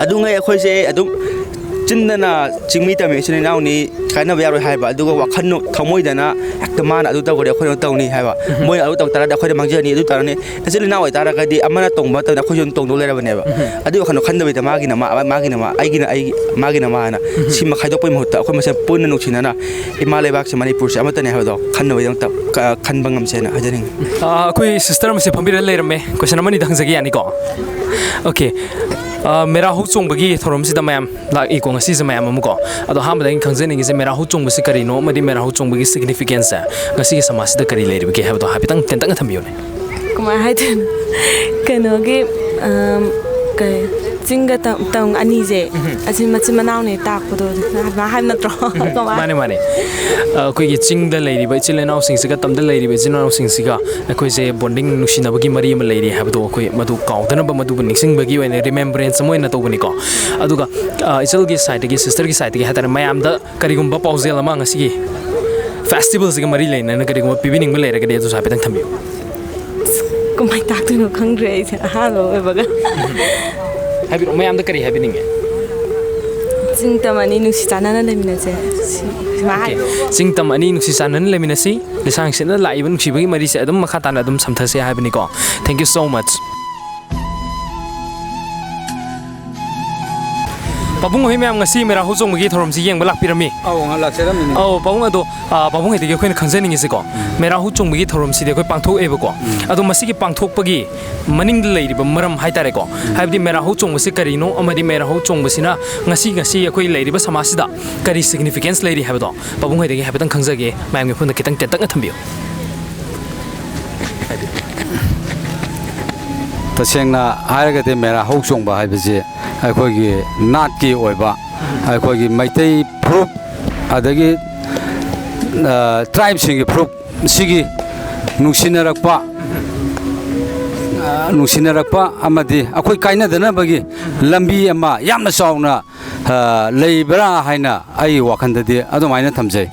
ꯑꯗꯨꯉꯩ ꯑꯩꯈꯣꯏꯁꯦ ꯑꯗꯨꯝ ꯆꯤꯟꯗꯅ ꯆꯤꯡꯃꯤ ꯇꯝꯃꯤ ꯏꯆꯤꯜ ꯏꯅꯥꯎꯅꯤ, ꯀꯥꯏꯅꯕ ꯌꯥꯔꯣꯏ ꯍꯥꯏꯕ, ꯑꯗꯨꯒ ꯋꯥꯈꯜ ꯊꯃꯣꯏꯗꯅ ꯍꯦꯛꯇ ꯃꯥꯅ ꯑꯗꯨ ꯇꯧꯈ꯭ꯔꯦ, ꯑꯩꯈꯣꯏꯅ ꯇꯧꯅꯤ ꯍꯥꯏꯕ, ꯃꯣꯏꯅ ꯑꯗꯨ ꯇꯧ ꯇꯥꯔꯗꯤ ꯑꯩꯈꯣꯏꯅ ꯃꯥꯡꯖꯅꯤ, ꯑꯗꯨ ꯇꯧꯔꯅꯤ, ꯏꯆꯤꯜ ꯏꯅꯥꯎ ꯑꯣꯏꯇꯥꯔꯒꯗꯤ ꯑꯃꯅ ꯇꯣꯡꯕ ꯃꯇꯝꯗ ꯑꯩꯈꯣꯏꯁꯨ ꯑꯗꯨꯝ ꯇꯣꯡꯗꯧ ꯂꯩꯔꯕꯅꯦꯕ꯫ ꯑꯗꯨꯒꯤ ꯋꯥꯈꯜꯗꯣ ꯈꯟꯗꯕꯤꯗ ꯃꯥꯒꯤꯅ ꯃꯥ, ꯃꯥꯒꯤꯅ ꯃꯥ, ꯑꯩꯒꯤꯅ ꯑꯩ, ꯃꯥꯒꯤꯅ ꯃꯥꯅ, ꯁꯤꯃ ꯈꯥꯏꯗꯣꯛꯄꯒꯤ ꯃꯍꯨꯠꯇ ꯑꯩꯈꯣꯏ ꯃꯁꯦꯟ ꯄꯨꯟꯅ ꯅꯨꯡꯁꯤꯅꯅ ꯏꯃꯥ ꯂꯩꯕꯥꯛꯁꯦ, ꯃꯅꯤꯄꯨꯔꯁꯦ ꯑꯃꯠꯇꯅꯦ ꯍꯥꯏꯕꯗꯣ ꯈꯟꯅꯕꯒꯤꯗꯃꯛꯇ ꯈꯟꯕ ꯉꯝꯁꯦꯅ ꯍꯥꯏꯖꯅꯤꯡꯉꯤ꯫ ꯑꯥ, ꯑꯩꯈꯣꯏ ꯁꯤꯁꯇꯔ ꯑꯃꯁꯦ ꯐꯝꯕꯤꯔ ꯂꯩꯔꯝꯃꯦ꯫ ꯀꯣꯏꯁꯟ ꯑꯃꯅꯤꯗ ꯍꯪꯖꯒꯦ, ꯌꯥꯅꯤꯀꯣ? ꯑꯣꯀꯦ꯫ ꯑꯥ, ꯃꯦꯔꯥ ꯍꯧ ꯆꯣꯡꯕꯒꯤ ꯊꯧꯔꯝꯁꯤꯗ ꯃꯌꯥꯝ ꯂꯥꯛꯏꯀꯣ ꯉꯁꯤꯁꯦ, ꯃꯌꯥꯝ ꯑꯃꯀꯣ꯫ ꯑꯗꯣ ꯑꯍꯥꯟꯕꯗ ꯑꯩꯅ ꯈꯪꯖꯅꯤꯡꯉꯤꯁꯦ, ꯃꯦꯔꯥ ꯍꯧ ꯆꯣꯡꯕꯁꯤ ꯀꯔꯤꯅꯣ ꯑꯃꯗꯤ ꯃꯦꯔꯥ ꯍꯧ ꯆꯣꯡꯕꯒꯤ ꯁꯤꯒꯅꯤꯐꯤꯀꯦꯟꯁꯁꯦ ꯉꯁꯤꯒꯤ ꯁꯃꯥꯖꯁꯤꯗ ꯀꯔꯤ ꯂꯩꯔꯤꯕꯒꯦ ꯍꯥꯏꯕꯗꯣ ꯍꯥꯏꯐꯦꯠꯇꯪ ꯇꯦꯟꯇꯛꯅ ꯊꯝꯕꯤꯌꯨꯅꯦ꯫ ꯀꯃꯥꯏꯅ ꯍꯥꯏꯗꯣꯏꯅꯣ? ꯀꯩꯅꯣꯒꯤ, ꯑꯝ, ꯀꯩ, ꯆꯤꯡꯒ ꯇꯝ, ꯇꯝ ꯑꯅꯤꯁꯦ, ꯑꯁꯤ ꯃꯆꯤꯟ ꯃꯅꯥꯎꯅꯦ ꯇꯥꯛꯄꯗꯣ, ꯑꯗꯨꯃꯥꯏꯅ ꯍꯥꯏꯕ ꯅꯠꯇ꯭ꯔꯣ? ꯀꯃꯥꯏ? ꯃꯥꯅꯦ, ꯃꯥꯅꯦ꯫ ꯑ, ꯑꯩꯈꯣꯏꯒꯤ ꯆꯤꯡꯗ ꯂꯩꯔꯤꯕ ꯏꯆꯤꯜ ꯏꯅꯥꯎꯁꯤꯡꯁꯤꯒ, ꯇꯝꯗ ꯂꯩꯔꯤꯕ ꯏꯆꯤꯜ ꯏꯅꯥꯎꯁꯤꯡꯁꯤꯒ ꯑꯩꯈꯣꯏꯁꯦ ꯕꯣꯟꯗꯤꯡ, ꯅꯨꯡꯁꯤꯅꯕꯒꯤ ꯃꯔꯤ ꯑꯃ ꯂꯩꯔꯤ ꯍꯥꯏꯕꯗꯣ, ꯑꯩꯈꯣꯏ ꯃꯗꯨ ꯀꯥꯎꯗꯅꯕ, ꯃꯗꯨꯕꯨ ꯅꯤꯡꯁꯤꯡꯕꯒꯤ ꯑꯣꯏꯅ ꯔꯤꯃꯦꯝꯕ꯭ꯔꯦꯟꯁ ꯑꯃ ꯑꯣꯏꯅ ꯇꯧꯕꯅꯤꯀꯣ꯫ ꯑꯗꯨꯒ, ꯑ, ꯏꯆꯜꯒꯤ ꯁꯥꯏꯠꯇꯒꯤ, ꯁꯤꯁꯇꯔꯒꯤ ꯁꯥꯏꯠꯇꯒꯤ ꯍꯥꯏꯇꯥꯔꯦ, ꯃꯌꯥꯝꯗ ꯀꯔꯤꯒꯨꯝꯕ ꯄꯥꯎꯖꯦꯜ ꯑꯃ ꯉꯁꯤꯒꯤ ꯐꯦꯁꯇꯤꯚꯦꯜꯁꯤꯒ ꯃꯔꯤ ꯂꯩꯅꯅ ꯀꯔꯤꯒꯨꯝꯕ ꯄꯤꯕꯤꯅꯤꯡꯕ ꯂꯩꯔꯒꯗꯤ ꯑꯗꯨꯁꯨ ꯍꯥꯏꯐꯦꯠꯇꯪ ꯊꯝꯕꯤꯌꯨ꯫ ꯑꯁ, ꯀꯃꯥꯏꯅ ꯇꯥꯛꯇꯣꯏꯅꯣ ꯈꯪꯗ꯭ꯔꯦ ꯑꯩꯁꯦ ꯑꯍꯥꯟꯕ ꯑꯣꯏꯕꯒ꯫ ꯍꯥꯏꯕꯤꯔꯛꯑꯣ, ꯃꯌꯥꯝꯗ ꯀꯔꯤ ꯍꯥꯏꯕꯤꯅꯤꯡꯉꯦ? ꯆꯤꯡ ꯇꯝ ꯑꯅꯤ ꯅꯨꯡꯁꯤ ꯆꯥꯟꯅꯅ ꯂꯩꯃꯤꯟꯅꯁꯦ꯫ ꯁꯤ, ꯁꯨꯃꯥꯏꯅ ꯑꯣꯀꯦ꯫ ꯍꯥꯏ꯫ ꯆꯤꯡ ꯇꯝ ꯑꯅꯤ ꯅꯨꯡꯁꯤ ꯆꯥꯟꯅꯅ ꯂꯩꯃꯤꯟꯅꯁꯤ꯫ ꯂꯤꯁꯥꯡ ꯁꯤꯠꯅ ꯂꯥꯛꯏꯕ ꯅꯨꯡꯁꯤꯕꯒꯤ ꯃꯔꯤꯁꯦ ꯑꯗꯨꯝ ꯃꯈꯥ ꯇꯥꯅ ꯑꯗꯨꯝ ꯁꯝꯊꯁꯦ ꯍꯥꯏꯕꯅꯤꯀꯣ꯫ Thank you so much꯫ ꯄꯥꯕꯨꯡ ꯍꯣꯏ ꯃꯌꯥꯝ ꯉꯁꯤ ꯃꯦꯔꯥ ꯍꯧ ꯆꯣꯡꯕꯒꯤ ꯊꯧꯔꯝꯁꯤ ꯌꯦꯡꯕ ꯂꯥꯛꯄꯤꯔꯝꯃꯤ꯫ ꯑꯧ, ꯉꯥꯏꯍꯥꯛ ꯂꯥꯛꯆꯔꯝꯃꯤꯅꯦ꯫ ꯑꯧ, ꯄꯥꯕꯨꯡ, ꯑꯗꯣ, ꯑ, ꯄꯥꯕꯨꯡ ꯍꯣꯏꯗꯒꯤ ꯑꯩꯈꯣꯏꯅ ꯈꯪꯖꯅꯤꯡꯉꯤꯁꯦꯀꯣ, ꯃꯦꯔꯥ ꯍꯧ ꯆꯣꯡꯕꯒꯤ ꯊꯧꯔꯝꯁꯤꯗꯤ ꯑꯩꯈꯣꯏ ꯄꯥꯡꯊꯣꯛꯑꯦꯕꯀꯣ꯫ ꯑꯗꯣ ꯃꯁꯤꯒꯤ ꯄꯥꯡꯊꯣꯛꯄꯒꯤ ꯃꯅꯤꯡꯗ ꯂꯩꯔꯤꯕ ꯃꯔꯝ ꯍꯥꯏꯇꯥꯔꯦꯀꯣ, ꯍꯥꯏꯕꯗꯤ ꯃꯦꯔꯥ ꯍꯧ ꯆꯣꯡꯕꯁꯤ ꯀꯔꯤꯅꯣ ꯑꯃꯗꯤ ꯃꯦꯔꯥ ꯍꯧ ꯆꯣꯡꯕꯁꯤꯅ ꯉꯁꯤ, ꯉꯁꯤ ꯑꯩꯈꯣꯏ ꯂꯩꯔꯤꯕ ꯁꯃꯥꯖꯁꯤꯗ ꯀꯔꯤ ꯁꯤꯒꯅꯤꯐꯤꯀꯦꯟꯁ ꯂꯩꯔꯤ ꯍꯥꯏꯕꯗꯣ ꯄꯥꯕꯨꯡ ꯍꯣꯏꯗꯒꯤ ꯍꯥꯏꯐꯦꯠꯇꯪ ꯈꯪꯖꯒꯦ, ꯃꯌꯥꯝꯒꯤ ꯃꯐꯝꯗ ꯈꯤꯇꯪ ꯇꯦꯟꯇꯛꯅ ꯊꯝꯕꯤꯌꯨ꯫ ꯇꯁꯦꯡꯅ ꯍꯥꯏꯔꯒꯗꯤ ꯃꯦꯔꯥ ꯍꯧ ꯆꯣꯡꯕ ꯍꯥꯏꯕꯁꯤ ꯑꯩꯈꯣꯏꯒꯤ ꯅꯥꯠꯀꯤ ꯑꯣꯏꯕ, ꯑꯩꯈꯣꯏꯒꯤ ꯃꯩꯇꯩ ꯐꯨꯔꯨꯞ, ꯑꯗꯒꯤ, ꯑ, ꯇ꯭ꯔꯥꯏꯕꯁꯤꯡꯒꯤ ꯐꯨꯔꯨꯞ ꯁꯤꯒꯤ ꯅꯨꯡꯁꯤꯅꯔꯛꯄ, ꯑ, ꯅꯨꯡꯁꯤꯅꯔꯛꯄ ꯑꯃꯗꯤ ꯑꯩꯈꯣꯏ ꯀꯥꯏꯅꯗꯅꯕꯒꯤ ꯂꯝꯕꯤ ꯑꯃ ꯌꯥꯝꯅ ꯆꯥꯎꯅ, ꯑ, ꯂꯩꯕ꯭ꯔꯥ ꯍꯥꯏꯅ ꯑꯩꯒꯤ ꯋꯥꯈꯜꯗꯗꯤ ꯑꯗꯨꯃꯥꯏꯅ ꯊꯝꯖꯩ꯫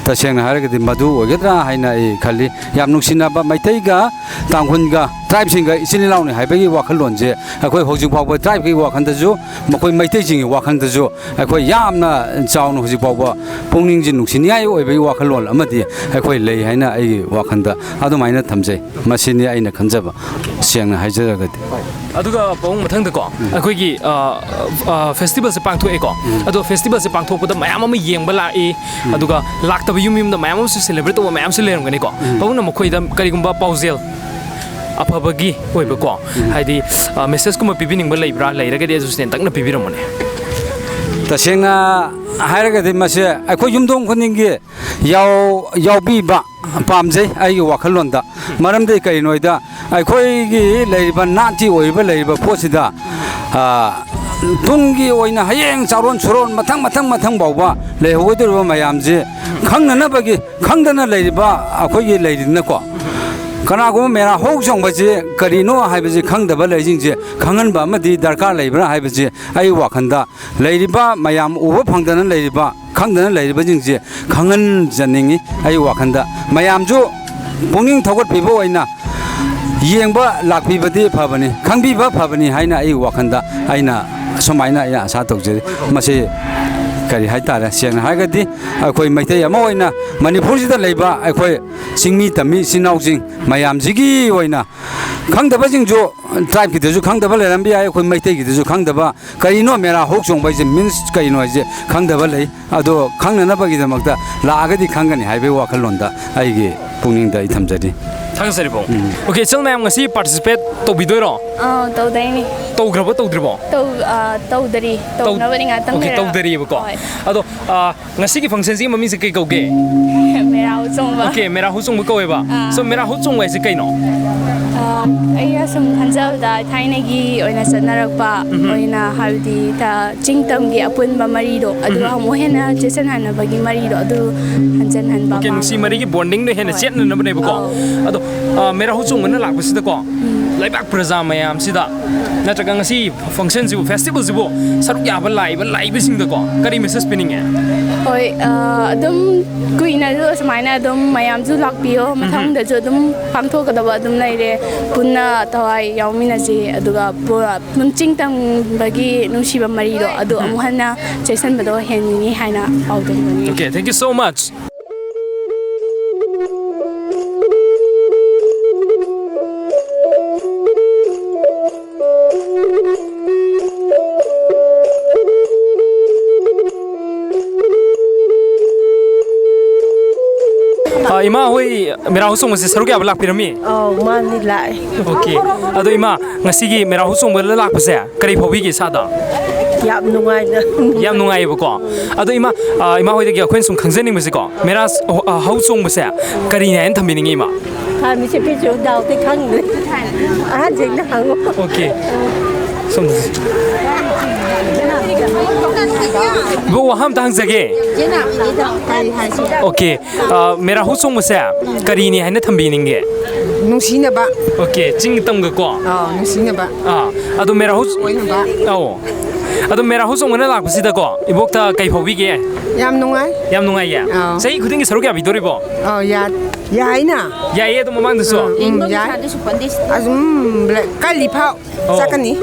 ꯇꯁꯦꯡꯅ ꯍꯥꯏꯔꯒꯗꯤ ꯃꯗꯨ ꯑꯣꯏꯒꯗ꯭ꯔꯥ ꯍꯥꯏꯅ ꯑꯩ ꯈꯜꯂꯤ꯫ ꯌꯥꯝ ꯅꯨꯡꯁꯤꯅꯕ ꯃꯩꯇꯩꯒ ꯇꯥꯡꯈꯨꯜꯒ tribeꯁꯤꯡꯒ ꯏꯆꯤꯜ ꯏꯅꯥꯎꯅꯤ ꯍꯥꯏꯕꯒꯤ ꯋꯥꯈꯜꯂꯣꯟꯁꯦ ꯑꯩꯈꯣꯏ ꯍꯧꯖꯤꯛ ꯐꯥꯎꯕ tribeꯀꯤ ꯋꯥꯈꯜꯗꯁꯨ, ꯃꯈꯣꯏ ꯃꯩꯇꯩꯁꯤꯡꯒꯤ ꯋꯥꯈꯜꯗꯁꯨ ꯑꯩꯈꯣꯏ ꯌꯥꯝꯅ ꯆꯥꯎꯅ ꯍꯧꯖꯤꯛ ꯐꯥꯎꯕ ꯄꯨꯛꯅꯤꯡꯁꯦ ꯅꯨꯡꯁꯤꯅꯤꯡꯉꯥꯏ ꯑꯣꯏꯕꯒꯤ ꯋꯥꯈꯜꯂꯣꯟ ꯑꯃꯗꯤ ꯑꯩꯈꯣꯏ ꯂꯩ ꯍꯥꯏꯅ ꯑꯩꯒꯤ ꯋꯥꯈꯜꯗ ꯑꯗꯨꯃꯥꯏꯅ ꯊꯝꯖꯩ꯫ ꯃꯁꯤꯅꯤ ꯑꯩꯅ ꯈꯟꯖꯕ, ꯁꯦꯡꯅ ꯍꯥꯏꯖꯔꯒꯗꯤ꯫ ꯑꯗꯨꯒ ꯄꯥꯕꯨꯡ, ꯃꯊꯪꯗꯀꯣ ꯑꯩꯈꯣꯏꯒꯤ ꯐꯦꯁꯇꯤꯚꯦꯜꯁꯦ ꯄꯥꯡꯊꯣꯛꯑꯦꯀꯣ꯫ ꯑꯗꯣ ꯐꯦꯁꯇꯤꯚꯦꯜꯁꯦ ꯄꯥꯡꯊꯣꯛꯄꯗ ꯃꯌꯥꯝ ꯑꯃ ꯌꯦꯡꯕ ꯂꯥꯛꯏ, ꯑꯗꯨꯒ ꯂꯥꯛꯇꯕ ꯌꯨꯝ ꯌꯨꯝꯗ ꯃꯌꯥꯝ ꯑꯃꯁꯨ celebrate ꯇꯧꯕ ꯃꯌꯥꯝꯁꯨ ꯂꯩꯔꯝꯒꯅꯤꯀꯣ꯫ ꯄꯥꯕꯨꯡꯅ ꯃꯈꯣꯏꯗ ꯀꯔꯤꯒꯨꯝꯕ ꯄꯥꯎꯖꯦꯜ ꯑꯐꯕꯒꯤ ꯑꯣꯏꯕꯀꯣ, ꯍꯥꯏꯗꯤ ꯃꯦꯁꯦꯖꯀꯨꯝꯕ ꯄꯤꯕꯤꯅꯤꯡꯕ ꯂꯩꯕ꯭ꯔꯥ? ꯂꯩꯔꯒꯗꯤ ꯑꯗꯨꯁꯨ ꯇꯦꯟꯇꯛꯅ ꯄꯤꯕꯤꯔꯝꯃꯨꯅꯦ꯫ ꯇꯁꯦꯡꯅ ꯍꯥꯏꯔꯒꯗꯤ ꯃꯁꯦ ꯑꯩꯈꯣꯏ ꯌꯨꯝꯊꯣꯡ ꯈꯨꯗꯤꯡꯒꯤ ꯌꯥꯎ ꯌꯥꯎꯕꯤꯕ ꯄꯥꯝꯖꯩ ꯑꯩꯒꯤ ꯋꯥꯈꯜꯂꯣꯟꯗ꯫ ꯃꯔꯝꯗꯤ ꯀꯔꯤꯅꯣꯗ, ꯑꯩꯈꯣꯏꯒꯤ ꯂꯩꯔꯤꯕ ꯅꯥꯠꯀꯤ ꯑꯣꯏꯔꯤꯕ ꯂꯩꯔꯤꯕ ꯄꯣꯠꯁꯤꯗ, ꯑ, ꯇꯨꯡꯒꯤ ꯑꯣꯏꯅ ꯍꯌꯦꯡ ꯆꯥꯔꯣꯟ ꯁꯨꯔꯣꯟ ꯃꯊꯪ ꯃꯊꯪ ꯃꯊꯪ ꯐꯥꯎꯕ ꯂꯩꯍꯧꯒꯗꯧꯔꯤꯕ ꯃꯌꯥꯝꯁꯦ ꯈꯪꯅꯅꯕꯒꯤ, ꯈꯪꯗꯅ ꯂꯩꯔꯤꯕ ꯑꯩꯈꯣꯏꯒꯤ ꯂꯩꯔꯤꯗꯅꯀꯣ꯫ ꯀꯅꯥꯒꯨꯝꯕ ꯃꯦꯔꯥ ꯍꯧ ꯆꯣꯡꯕꯁꯤ ꯀꯔꯤꯅꯣ ꯍꯥꯏꯕꯁꯤ ꯈꯪꯗꯕ ꯂꯩꯔꯤꯁꯤꯡꯁꯦ ꯈꯪꯍꯟꯕ ꯑꯃꯗꯤ ꯗꯔꯀꯥꯔ ꯂꯩꯕ꯭ꯔꯥ ꯍꯥꯏꯕꯁꯤ ꯑꯩ ꯋꯥꯈꯜꯗ ꯂꯩꯔꯤꯕ ꯃꯌꯥꯝ ꯎꯕ ꯐꯪꯗꯅ ꯂꯩꯔꯤꯕ, ꯈꯪꯗꯅ ꯂꯩꯔꯤꯕꯁꯤꯡꯁꯦ ꯈꯪꯍꯟꯖꯅꯤꯡꯉꯤ꯫ ꯑꯩ ꯋꯥꯈꯜꯗ ꯃꯌꯥꯝꯁꯨ ꯄꯨꯛꯅꯤꯡ ꯊꯧꯒꯠꯄꯤꯕ ꯑꯣꯏꯅ ꯌꯦꯡꯕ ꯂꯥꯛꯄꯤꯕꯗꯤ ꯐꯕꯅꯤ, ꯈꯪꯕꯤꯕ ꯐꯕꯅꯤ ꯍꯥꯏꯅ ꯑꯩ ꯋꯥꯈꯜꯗ ꯑꯩꯅ ꯑꯁꯨꯃꯥꯏꯅ ꯑꯩꯅ ꯑꯁꯥ ꯇꯧꯖꯔꯤ꯫ ꯃꯁꯤ ꯀꯔꯤ ꯍꯥꯏꯇꯥꯔꯦ, ꯁꯦꯡꯅ ꯍꯥꯏꯔꯒꯗꯤ ꯑꯩꯈꯣꯏ ꯃꯩꯇꯩ ꯑꯃ ꯑꯣꯏꯅ ꯃꯅꯤꯄꯨꯔꯁꯤꯗ ꯂꯩꯕ ꯑꯩꯈꯣꯏ ꯆꯤꯡꯃꯤ ꯇꯝꯃꯤ ꯏꯆꯤꯟ ꯏꯅꯥꯎꯁꯤꯡ ꯃꯌꯥꯝꯁꯤꯒꯤ ꯑꯣꯏꯅ ꯈꯪꯗꯕꯁꯤꯡꯁꯨ, tribeꯀꯤꯗꯁꯨ ꯈꯪꯗꯕ ꯂꯩꯔꯝꯕ ꯌꯥꯏ, ꯑꯩꯈꯣꯏ ꯃꯩꯇꯩꯒꯤꯗꯁꯨ ꯈꯪꯗꯕ ꯀꯔꯤꯅꯣ ꯃꯦꯔꯥ ꯍꯧ ꯆꯣꯡꯕ ꯍꯥꯏꯁꯦ, means ꯀꯔꯤꯅꯣ ꯍꯥꯏꯁꯦ ꯈꯪꯗꯕ ꯂꯩ꯫ ꯑꯗꯣ ꯈꯪꯅꯅꯕꯒꯤꯗꯃꯛꯇ ꯂꯥꯛꯑꯒꯗꯤ ꯈꯪꯒꯅꯤ ꯍꯥꯏꯕꯒꯤ ꯋꯥꯈꯜꯂꯣꯟꯗ ꯑꯩꯒꯤ ꯄꯨꯛꯅꯤꯡꯗ ꯑꯩ ꯊꯝꯖꯔꯤ꯫ ꯊꯥꯒꯠꯆꯔꯤ ꯄꯥꯕꯨꯡ꯫ Okay, ꯏꯆꯤꯜ ꯃꯌꯥꯝ ꯉꯁꯤ participate ꯇꯧꯕꯤꯗꯣꯏꯔꯣ? ꯑꯥ, ꯇꯧꯗꯣꯏꯅꯤ꯫ ꯇꯧꯈ꯭ꯔꯕ ꯇꯧꯗ꯭ꯔꯤꯕꯣ? ꯇꯧ ꯑ, ꯇꯧꯗꯔꯤ꯫ ꯇꯧ- ꯇꯧꯅꯕꯅꯤ ꯉꯥꯛꯇꯪ Okay, ꯂꯩꯔꯒ꯫ ꯇꯧꯗꯔꯤꯕꯀꯣ꯫ ꯍꯣꯏ꯫ ꯑꯗꯣ, ꯑ, ꯉꯁꯤꯒꯤ functionꯁꯤꯒꯤ ꯃꯃꯤꯡꯁꯦ ꯀꯩ ꯀꯧꯒꯦ? ꯃꯦꯔꯥ ꯍꯧ ꯆꯣꯡꯕ꯫ Okay, ꯃꯦꯔꯥ ꯍꯧ ꯆꯣꯡꯕ ꯀꯧꯋꯦꯕ꯫ ꯑꯥ꯫ So, ꯃꯦꯔꯥ ꯍꯧ ꯆꯣꯡꯕ ꯍꯥꯏꯁꯦ ꯀꯩꯅꯣ? ꯑ, ꯑꯩꯅ ꯁꯨꯝ ꯈꯟꯖꯕꯗ ꯊꯥꯏꯅꯒꯤ ꯑꯣꯏꯅ ꯆꯠꯅꯔꯛꯄ ꯑꯣꯏꯅ, ꯍꯥꯏꯕꯗꯤ ꯊ- ꯆꯤꯡ ꯇꯝꯒꯤ ꯑꯄꯨꯟꯕ ꯃꯔꯤꯗꯣ ꯑꯗꯨꯒ ꯑꯃꯨꯛ ꯍꯦꯟꯅ ꯆꯦꯠꯁꯤꯟꯍꯟꯅꯕꯒꯤ ꯃꯔꯤꯗꯣ ꯑꯗꯨ ꯍꯟꯖꯤꯟꯍꯟꯕ Okay, ꯄꯥꯝꯃꯤ꯫ ꯅꯨꯡꯁꯤ ꯃꯔꯤꯒꯤ bondingꯗꯣ ꯍꯦꯟꯅ ꯍꯣꯏ꯫ ꯆꯦꯠꯅꯅꯕꯅꯦꯕꯀꯣ꯫ ꯑꯧ꯫ ꯑꯗꯣ, ꯑ, ꯃꯦꯔꯥ ꯍꯧ ꯆꯣꯡꯕꯅ ꯂꯥꯛꯄꯁꯤꯗꯀꯣ, ꯂꯩꯕꯥꯛ ꯄ꯭ꯔꯖꯥ ꯃꯌꯥꯝꯁꯤꯗ, ꯅꯠꯇ꯭ꯔꯒ ꯉꯁꯤ functionꯁꯤꯕꯨ, festivalꯁꯤꯕꯨ ꯁꯔꯨꯛ ꯌꯥꯕ ꯂꯥꯛꯏꯕ ꯂꯥꯛꯏꯕꯁꯤꯡꯗꯀꯣ ꯀꯔꯤ message ꯄꯤꯅꯤꯡꯉꯦ? ꯍꯣꯏ, ꯑ, ꯑꯗꯨꯝ ꯀꯨꯏꯅꯁꯨ ꯑꯁꯨꯃꯥꯏꯅ ꯑꯗꯨꯝ ꯃꯌꯥꯝꯁꯨ ꯂꯥꯛꯄꯤꯌꯣ, ꯃꯊꯪꯗꯁꯨ ꯑꯗꯨꯝ ꯄꯥꯡꯊꯣꯛꯀꯗꯕ ꯑꯗꯨꯝ ꯂꯩꯔꯦ꯫ ꯄꯨꯟꯅ ꯊꯋꯥꯏ ꯌꯥꯎꯃꯤꯟꯅꯁꯤ, ꯑꯗꯨꯒ ꯄꯨ-, ꯄꯨꯟꯆꯤꯡ ꯇꯝꯕꯒꯤ ꯅꯨꯡꯁꯤꯕ ꯃꯔꯤꯗꯣ ꯑꯗꯨ ꯑꯃꯨꯛ ꯍꯟꯅ ꯆꯦꯁꯤꯟꯕꯗꯣ ꯍꯦꯟꯅꯤꯡꯉꯤ ꯍꯥꯏꯅ ꯄꯥꯎꯗꯝꯖꯅꯤꯡꯉꯤ꯫ Okay, thank you so much. ꯑ, ꯏꯃꯥ ꯍꯣꯏ ꯃꯦꯔꯥ ꯍꯧ ꯆꯣꯡꯕꯁꯦ ꯁꯔꯨꯛ ꯌꯥꯕ ꯂꯥꯛꯄꯤꯔꯝꯃꯤ? ꯑꯧ, ꯃꯥꯅꯤ, ꯂꯥꯛꯑꯦ꯫ Okay. ꯑꯗꯣ ꯏꯃꯥ, ꯉꯁꯤꯒꯤ ꯃꯦꯔꯥ ꯍꯧ ꯆꯣꯡꯕꯗ ꯂꯥꯛꯄꯁꯦ ꯀꯔꯤ ꯐꯥꯎꯕꯤꯒꯦ ꯏꯁꯥꯗ? ꯌꯥꯝ ꯅꯨꯡꯉꯥꯏꯅ꯫ ꯌꯥꯝ ꯅꯨꯡꯉꯥꯏꯌꯦꯕꯀꯣ꯫ ꯑꯗꯣ ꯏꯃꯥ, ꯑ, ꯏꯃꯥ ꯍꯣꯏꯗꯒꯤ ꯑꯩꯈꯣꯏꯅ ꯁꯨꯝ ꯈꯪꯖꯅꯤꯡꯕꯁꯦꯀꯣ, ꯃꯦꯔꯥ ꯍꯧ-, ꯑ, ꯍꯧ ꯆꯣꯡꯕꯁꯦ ꯀꯔꯤꯅꯤ ꯍꯥꯏꯅ ꯊꯝꯕꯤꯅꯤꯡꯉꯤ ꯏꯃꯥ? ꯍꯥꯟꯅ ꯁꯦ ꯄꯤꯁꯨ ꯗꯥꯎꯗꯤ ꯈꯪꯗ꯭ꯔꯦ꯫ ꯑꯍꯟꯁꯤꯡꯗ ꯍꯪꯉꯣ꯫ Okay. ꯁꯣꯝꯗ꯫ ꯏꯕꯣꯛ, ꯋꯥꯍꯪ ꯑꯝꯇ ꯍꯪꯖꯒꯦ꯫ ꯀꯔꯤ ꯍꯥꯏꯁꯤꯔꯥ? Okay. ꯑ, ꯃꯦꯔꯥ ꯍꯧ ꯆꯣꯡꯕꯁꯦ ꯀꯔꯤꯅꯤ ꯍꯥꯏꯅ ꯊꯝꯕꯤꯅꯤꯡꯒꯦ? ꯅꯨꯡꯁꯤꯅꯕ꯫ Okay, ꯆꯤꯡ ꯇꯝꯒꯀꯣ? ꯑꯥ, ꯅꯨꯡꯁꯤꯅꯕ꯫ ꯑꯥ, ꯑꯗꯣ ꯃꯦꯔꯥ ꯍꯧ-, ꯑꯣꯏꯅꯕ꯫ ꯑꯧ꯫ ꯑꯗꯣ ꯃꯦꯔꯥ ꯍꯧ ꯆꯣꯡꯕꯅ ꯂꯥꯛꯄꯁꯤꯗꯀꯣ, ꯏꯕꯣꯛꯇ ꯀꯩ ꯐꯥꯎꯕꯤꯒꯦ? ꯌꯥꯝ ꯅꯨꯡꯉꯥꯏ꯫ ꯌꯥꯝ ꯅꯨꯡꯉꯥꯏꯌꯦ? ꯑꯥ꯫ ꯆꯍꯤ ꯈꯨꯗꯤꯡꯒꯤ ꯁꯔꯨꯛ ꯌꯥꯕꯤꯗꯣꯔꯤꯕꯣ? ꯑꯥ, ꯌꯥ-, ꯌꯥꯏꯅ꯫ ꯌꯥꯏꯌꯦ, ꯑꯗꯨ ꯃꯃꯥꯡꯗꯁꯨ? ꯑꯥ, ꯎꯝ, ꯌꯥꯏ꯫ ꯑꯗꯨꯝ ꯀꯜꯂꯤ ꯐꯥꯎ꯫ ꯑꯣ꯫ ꯆꯠꯀꯅꯤ꯫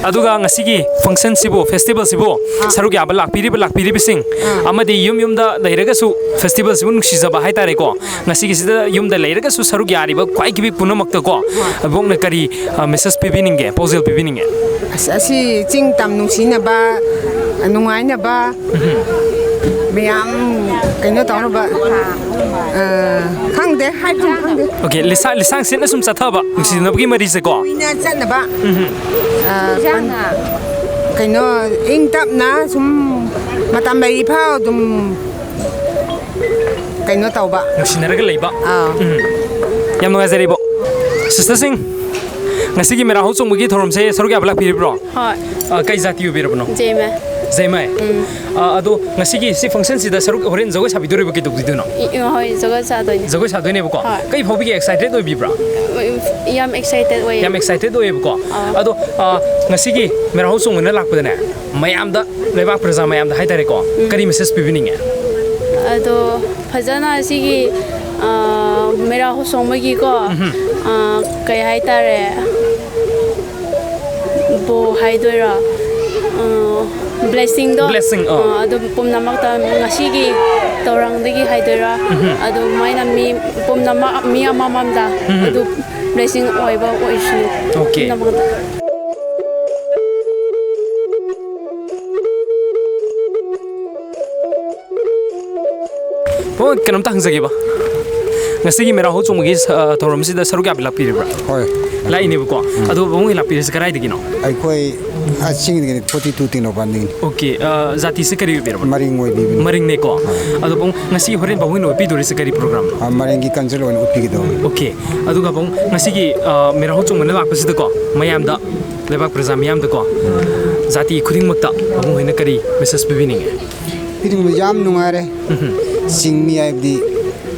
ꯑꯗꯨꯒ ꯉꯁꯤꯒꯤ functionꯁꯤꯕꯨ, festivalꯁꯤꯕꯨ ꯑꯥ꯫ ꯁꯔꯨꯛ ꯌꯥꯕ ꯂꯥꯛꯄꯤꯔꯤꯕ, ꯂꯥꯛꯄꯤꯔꯤꯕꯁꯤꯡ ꯑꯥ꯫ ꯑꯃꯗꯤ ꯌꯨꯝ ꯌꯨꯝꯗ ꯂꯩꯔꯒꯁꯨ festivalꯁꯤꯕꯨ ꯅꯨꯡꯁꯤꯖꯕ ꯍꯥꯏꯇꯥꯔꯦꯀꯣ, ꯉꯁꯤꯒꯤꯁꯤꯗ ꯌꯨꯝꯗ ꯂꯩꯔꯒꯁꯨ ꯁꯔꯨꯛ ꯌꯥꯔꯤꯕ ꯈ꯭ꯋꯥꯏꯒꯤ ꯄꯨꯝꯅꯃꯛꯇꯀꯣ, ꯍꯣꯏ꯫ ꯑꯕꯣꯛꯅ ꯀꯔꯤ, ꯑ, message ꯄꯤꯕꯤꯅꯤꯡꯒꯦ, ꯄꯥꯎꯖꯦꯜ ꯄꯤꯕꯤꯅꯤꯡꯒꯦ? ꯑꯁ, ꯑꯁꯤ ꯆꯤꯡ ꯇꯝ ꯅꯨꯡꯁꯤꯅꯕ, ꯅꯨꯡꯉꯥꯏꯅꯕ, ꯎꯝ꯫ ꯃꯌꯥꯝ ꯀꯩꯅꯣ ꯇꯧꯅꯕ, ꯑ, ꯈꯪꯗꯦ, ꯍꯥꯏꯐꯝ ꯈꯪꯗꯦ꯫ Okay, ꯂꯤꯁꯥ-, ꯂꯤꯁꯥꯡ ꯁꯤꯠꯅ ꯁꯨꯝ ꯆꯠꯊꯕ, ꯅꯨꯡꯁꯤꯅꯕꯒꯤ ꯃꯔꯤꯁꯦꯀꯣ꯫ ꯀꯨꯏꯅ ꯆꯠꯅꯕ꯫ ꯎꯝ꯫ ꯑ, ꯀꯩꯅꯣ, ꯏꯪ ꯇꯞꯅ ꯁꯨꯝ ꯃꯇꯝ ꯂꯩꯔꯤ ꯐꯥꯎ ꯑꯗꯨꯝ ꯀꯩꯅꯣ ꯇꯧꯕ꯫ ꯅꯨꯡꯁꯤꯅꯔꯒ ꯂꯩꯕ꯫ ꯑꯥ꯫ ꯎꯝ꯫ ꯌꯥꯝ ꯅꯨꯡꯉꯥꯏꯖꯔꯦ, ꯏꯕꯣꯛ꯫ Sisterꯁꯤꯡ, ꯉꯁꯤꯒꯤ ꯃꯦꯔꯥ ꯍꯧ ꯆꯣꯡꯕꯒꯤ ꯊꯧꯔꯝꯁꯦ ꯁꯔꯨꯛ ꯌꯥꯕ ꯂꯥꯛꯄꯤꯔꯤꯕ꯭ꯔꯣ? ꯍꯣꯏ꯫ ꯑ, ꯀꯩ ꯖꯥꯇꯤ ꯑꯣꯏꯕꯤꯔꯕꯅꯣ? ꯖꯦꯃꯦ꯫ ꯖꯩꯃꯥꯏ꯫ ꯑꯥ, ꯑꯗꯣ ꯉꯁꯤꯒꯤ ꯁꯤ functionꯁꯤꯗ ꯁꯔꯨꯛ, ꯍꯣꯔꯦꯟ ꯖꯒꯣꯏ ꯁꯥꯕꯤꯗꯣꯔꯤꯕ, ꯀꯩꯗꯧꯕꯤꯗꯣꯏꯅꯣ? ꯏ-, ꯏ-, ꯍꯣꯏ, ꯖꯒꯣꯏ ꯁꯥꯗꯣꯏꯅꯦ꯫ ꯖꯒꯣꯏ ꯁꯥꯗꯣꯏꯅꯦꯕꯀꯣ? ꯍꯣꯏ꯫ ꯀꯩ ꯐꯥꯎꯕꯤꯒꯦ? Excited ꯑꯣꯏꯕꯤꯕ꯭ꯔꯥ? ꯌꯥꯝ excited ꯑꯣꯏꯌꯦ꯫ ꯌꯥꯝ excited ꯑꯣꯏꯌꯦꯕꯀꯣ? ꯑꯥ꯫ ꯑꯗꯣ, ꯑꯥ, ꯉꯁꯤꯒꯤ ꯃꯦꯔꯥ ꯍꯧꯆꯣꯡ ꯑꯣꯏꯅ ꯂꯥꯛꯄꯗꯅꯦ, ꯃꯌꯥꯝꯗ, ꯂꯩꯕꯥꯛ ꯄ꯭ꯔꯖꯥ ꯃꯌꯥꯝꯗ ꯍꯥꯏꯇꯥꯔꯦꯀꯣ, ꯎꯝ꯫ ꯀꯔꯤ message ꯄꯤꯕꯤꯅꯤꯡꯉꯦ? ꯑꯗꯣ ꯐꯖꯅ ꯁꯤꯒꯤ, ꯑꯥ, ꯃꯦꯔꯥ ꯍꯧꯆꯣꯡꯕꯒꯤꯀꯣ, ꯎꯝꯍꯨꯝ꯫ ꯑꯥ, ꯀꯩ ꯍꯥꯏꯇꯥꯔꯦ, ꯕꯣ ꯍꯥꯏꯗꯣꯏꯔꯥ? ꯑꯥ, blessingꯗꯣ, blessing, ꯑꯥ꯫ ꯑꯥ, ꯑꯗꯨ ꯄꯨꯝꯅꯃꯛꯇ ꯉꯁꯤꯒꯤ ꯊꯧꯔꯝꯗꯒꯤ ꯍꯥꯏꯗꯣꯏꯔꯥ? ꯎꯝꯍꯨꯝ꯫ ꯑꯗꯨꯃꯥꯏꯅ ꯃꯤ ꯄꯨꯝꯅꯃꯛ, ꯃꯤ ꯑꯃꯃꯝꯗ ꯎꯝꯍꯨꯝ꯫ ꯑꯗꯨ blessing ꯑꯣꯏꯕ ꯑꯣꯏꯁꯅꯨ꯫ Okay꯫ ꯄꯨꯝꯅꯃꯛꯇ꯫ ꯍꯣꯏ, ꯀꯩꯅꯣꯝꯇ ꯍꯪꯖꯒꯦꯕ꯫ ꯉꯁꯤꯒꯤ ꯃꯦꯔꯥ ꯍꯧꯆꯣꯡꯕꯒꯤ, ꯑ, ꯊꯧꯔꯝꯁꯤꯗ ꯁꯔꯨꯛ ꯌꯥꯕꯤ ꯂꯥꯛꯄꯤꯔꯤꯕ꯭ꯔꯥ? ꯍꯣꯏ꯫ ꯂꯥꯛꯏꯅꯦꯕꯀꯣ꯫ ꯎꯝ꯫ ꯑꯗꯣ ꯄꯥꯕꯨꯡ ꯍꯣꯏ ꯂꯥꯛꯄꯤꯔꯤꯁꯤ ꯀꯗꯥꯏꯗꯒꯤꯅꯣ? ꯑꯩꯈꯣꯏ ꯑꯥ ꯆꯤꯡꯗꯒꯤꯅꯤ, forty two ꯇꯦꯡꯅꯧꯄꯜꯗꯒꯤꯅꯤ꯫ Okay, ꯑ, ꯖꯥꯇꯤꯁꯤ ꯀꯔꯤ ꯑꯣꯏꯕꯤꯔꯕꯅꯣ? ꯃꯔꯤꯡ ꯑꯣꯏꯕꯤꯕꯅꯤ꯫ ꯃꯔꯤꯡꯅꯦꯀꯣ꯫ ꯑꯥ꯫ ꯑꯗꯣ ꯄꯥꯕꯨꯡ, ꯉꯁꯤ ꯍꯣꯔꯦꯟ ꯄꯥꯕꯨꯡ ꯍꯣꯏꯅ ꯎꯠꯄꯤꯗꯣꯔꯤꯁꯤ ꯀꯔꯤ programꯅꯣ? ꯑꯥ, ꯃꯔꯤꯡꯒꯤ culture ꯑꯣꯏꯅ ꯎꯠꯄꯤꯒꯗꯧꯕꯅꯤ꯫ Okay꯫ ꯑꯗꯨꯒ ꯄꯥꯕꯨꯡ, ꯉꯁꯤꯒꯤ, ꯑ, ꯃꯦꯔꯥ ꯍꯧꯆꯣꯡꯕꯅ ꯂꯥꯛꯄꯁꯤꯗꯀꯣ, ꯃꯌꯥꯝꯗ, ꯂꯩꯕꯥꯛ ꯄ꯭ꯔꯖꯥ ꯃꯤꯌꯥꯝꯗꯀꯣ, ꯖꯥꯇꯤ ꯈꯨꯗꯤꯡꯃꯛꯇ ꯄꯥꯕꯨꯡ ꯍꯣꯏꯅ ꯀꯔꯤ message ꯄꯤꯕꯤꯅꯤꯡꯉꯤ? ꯄꯤꯅꯤꯡꯕ ꯌꯥꯝ ꯅꯨꯡꯉꯥꯏꯔꯦ꯫ ꯎꯝꯍꯨꯝ꯫ ꯆꯤꯡꯃꯤ ꯍꯥꯏꯕꯗꯤ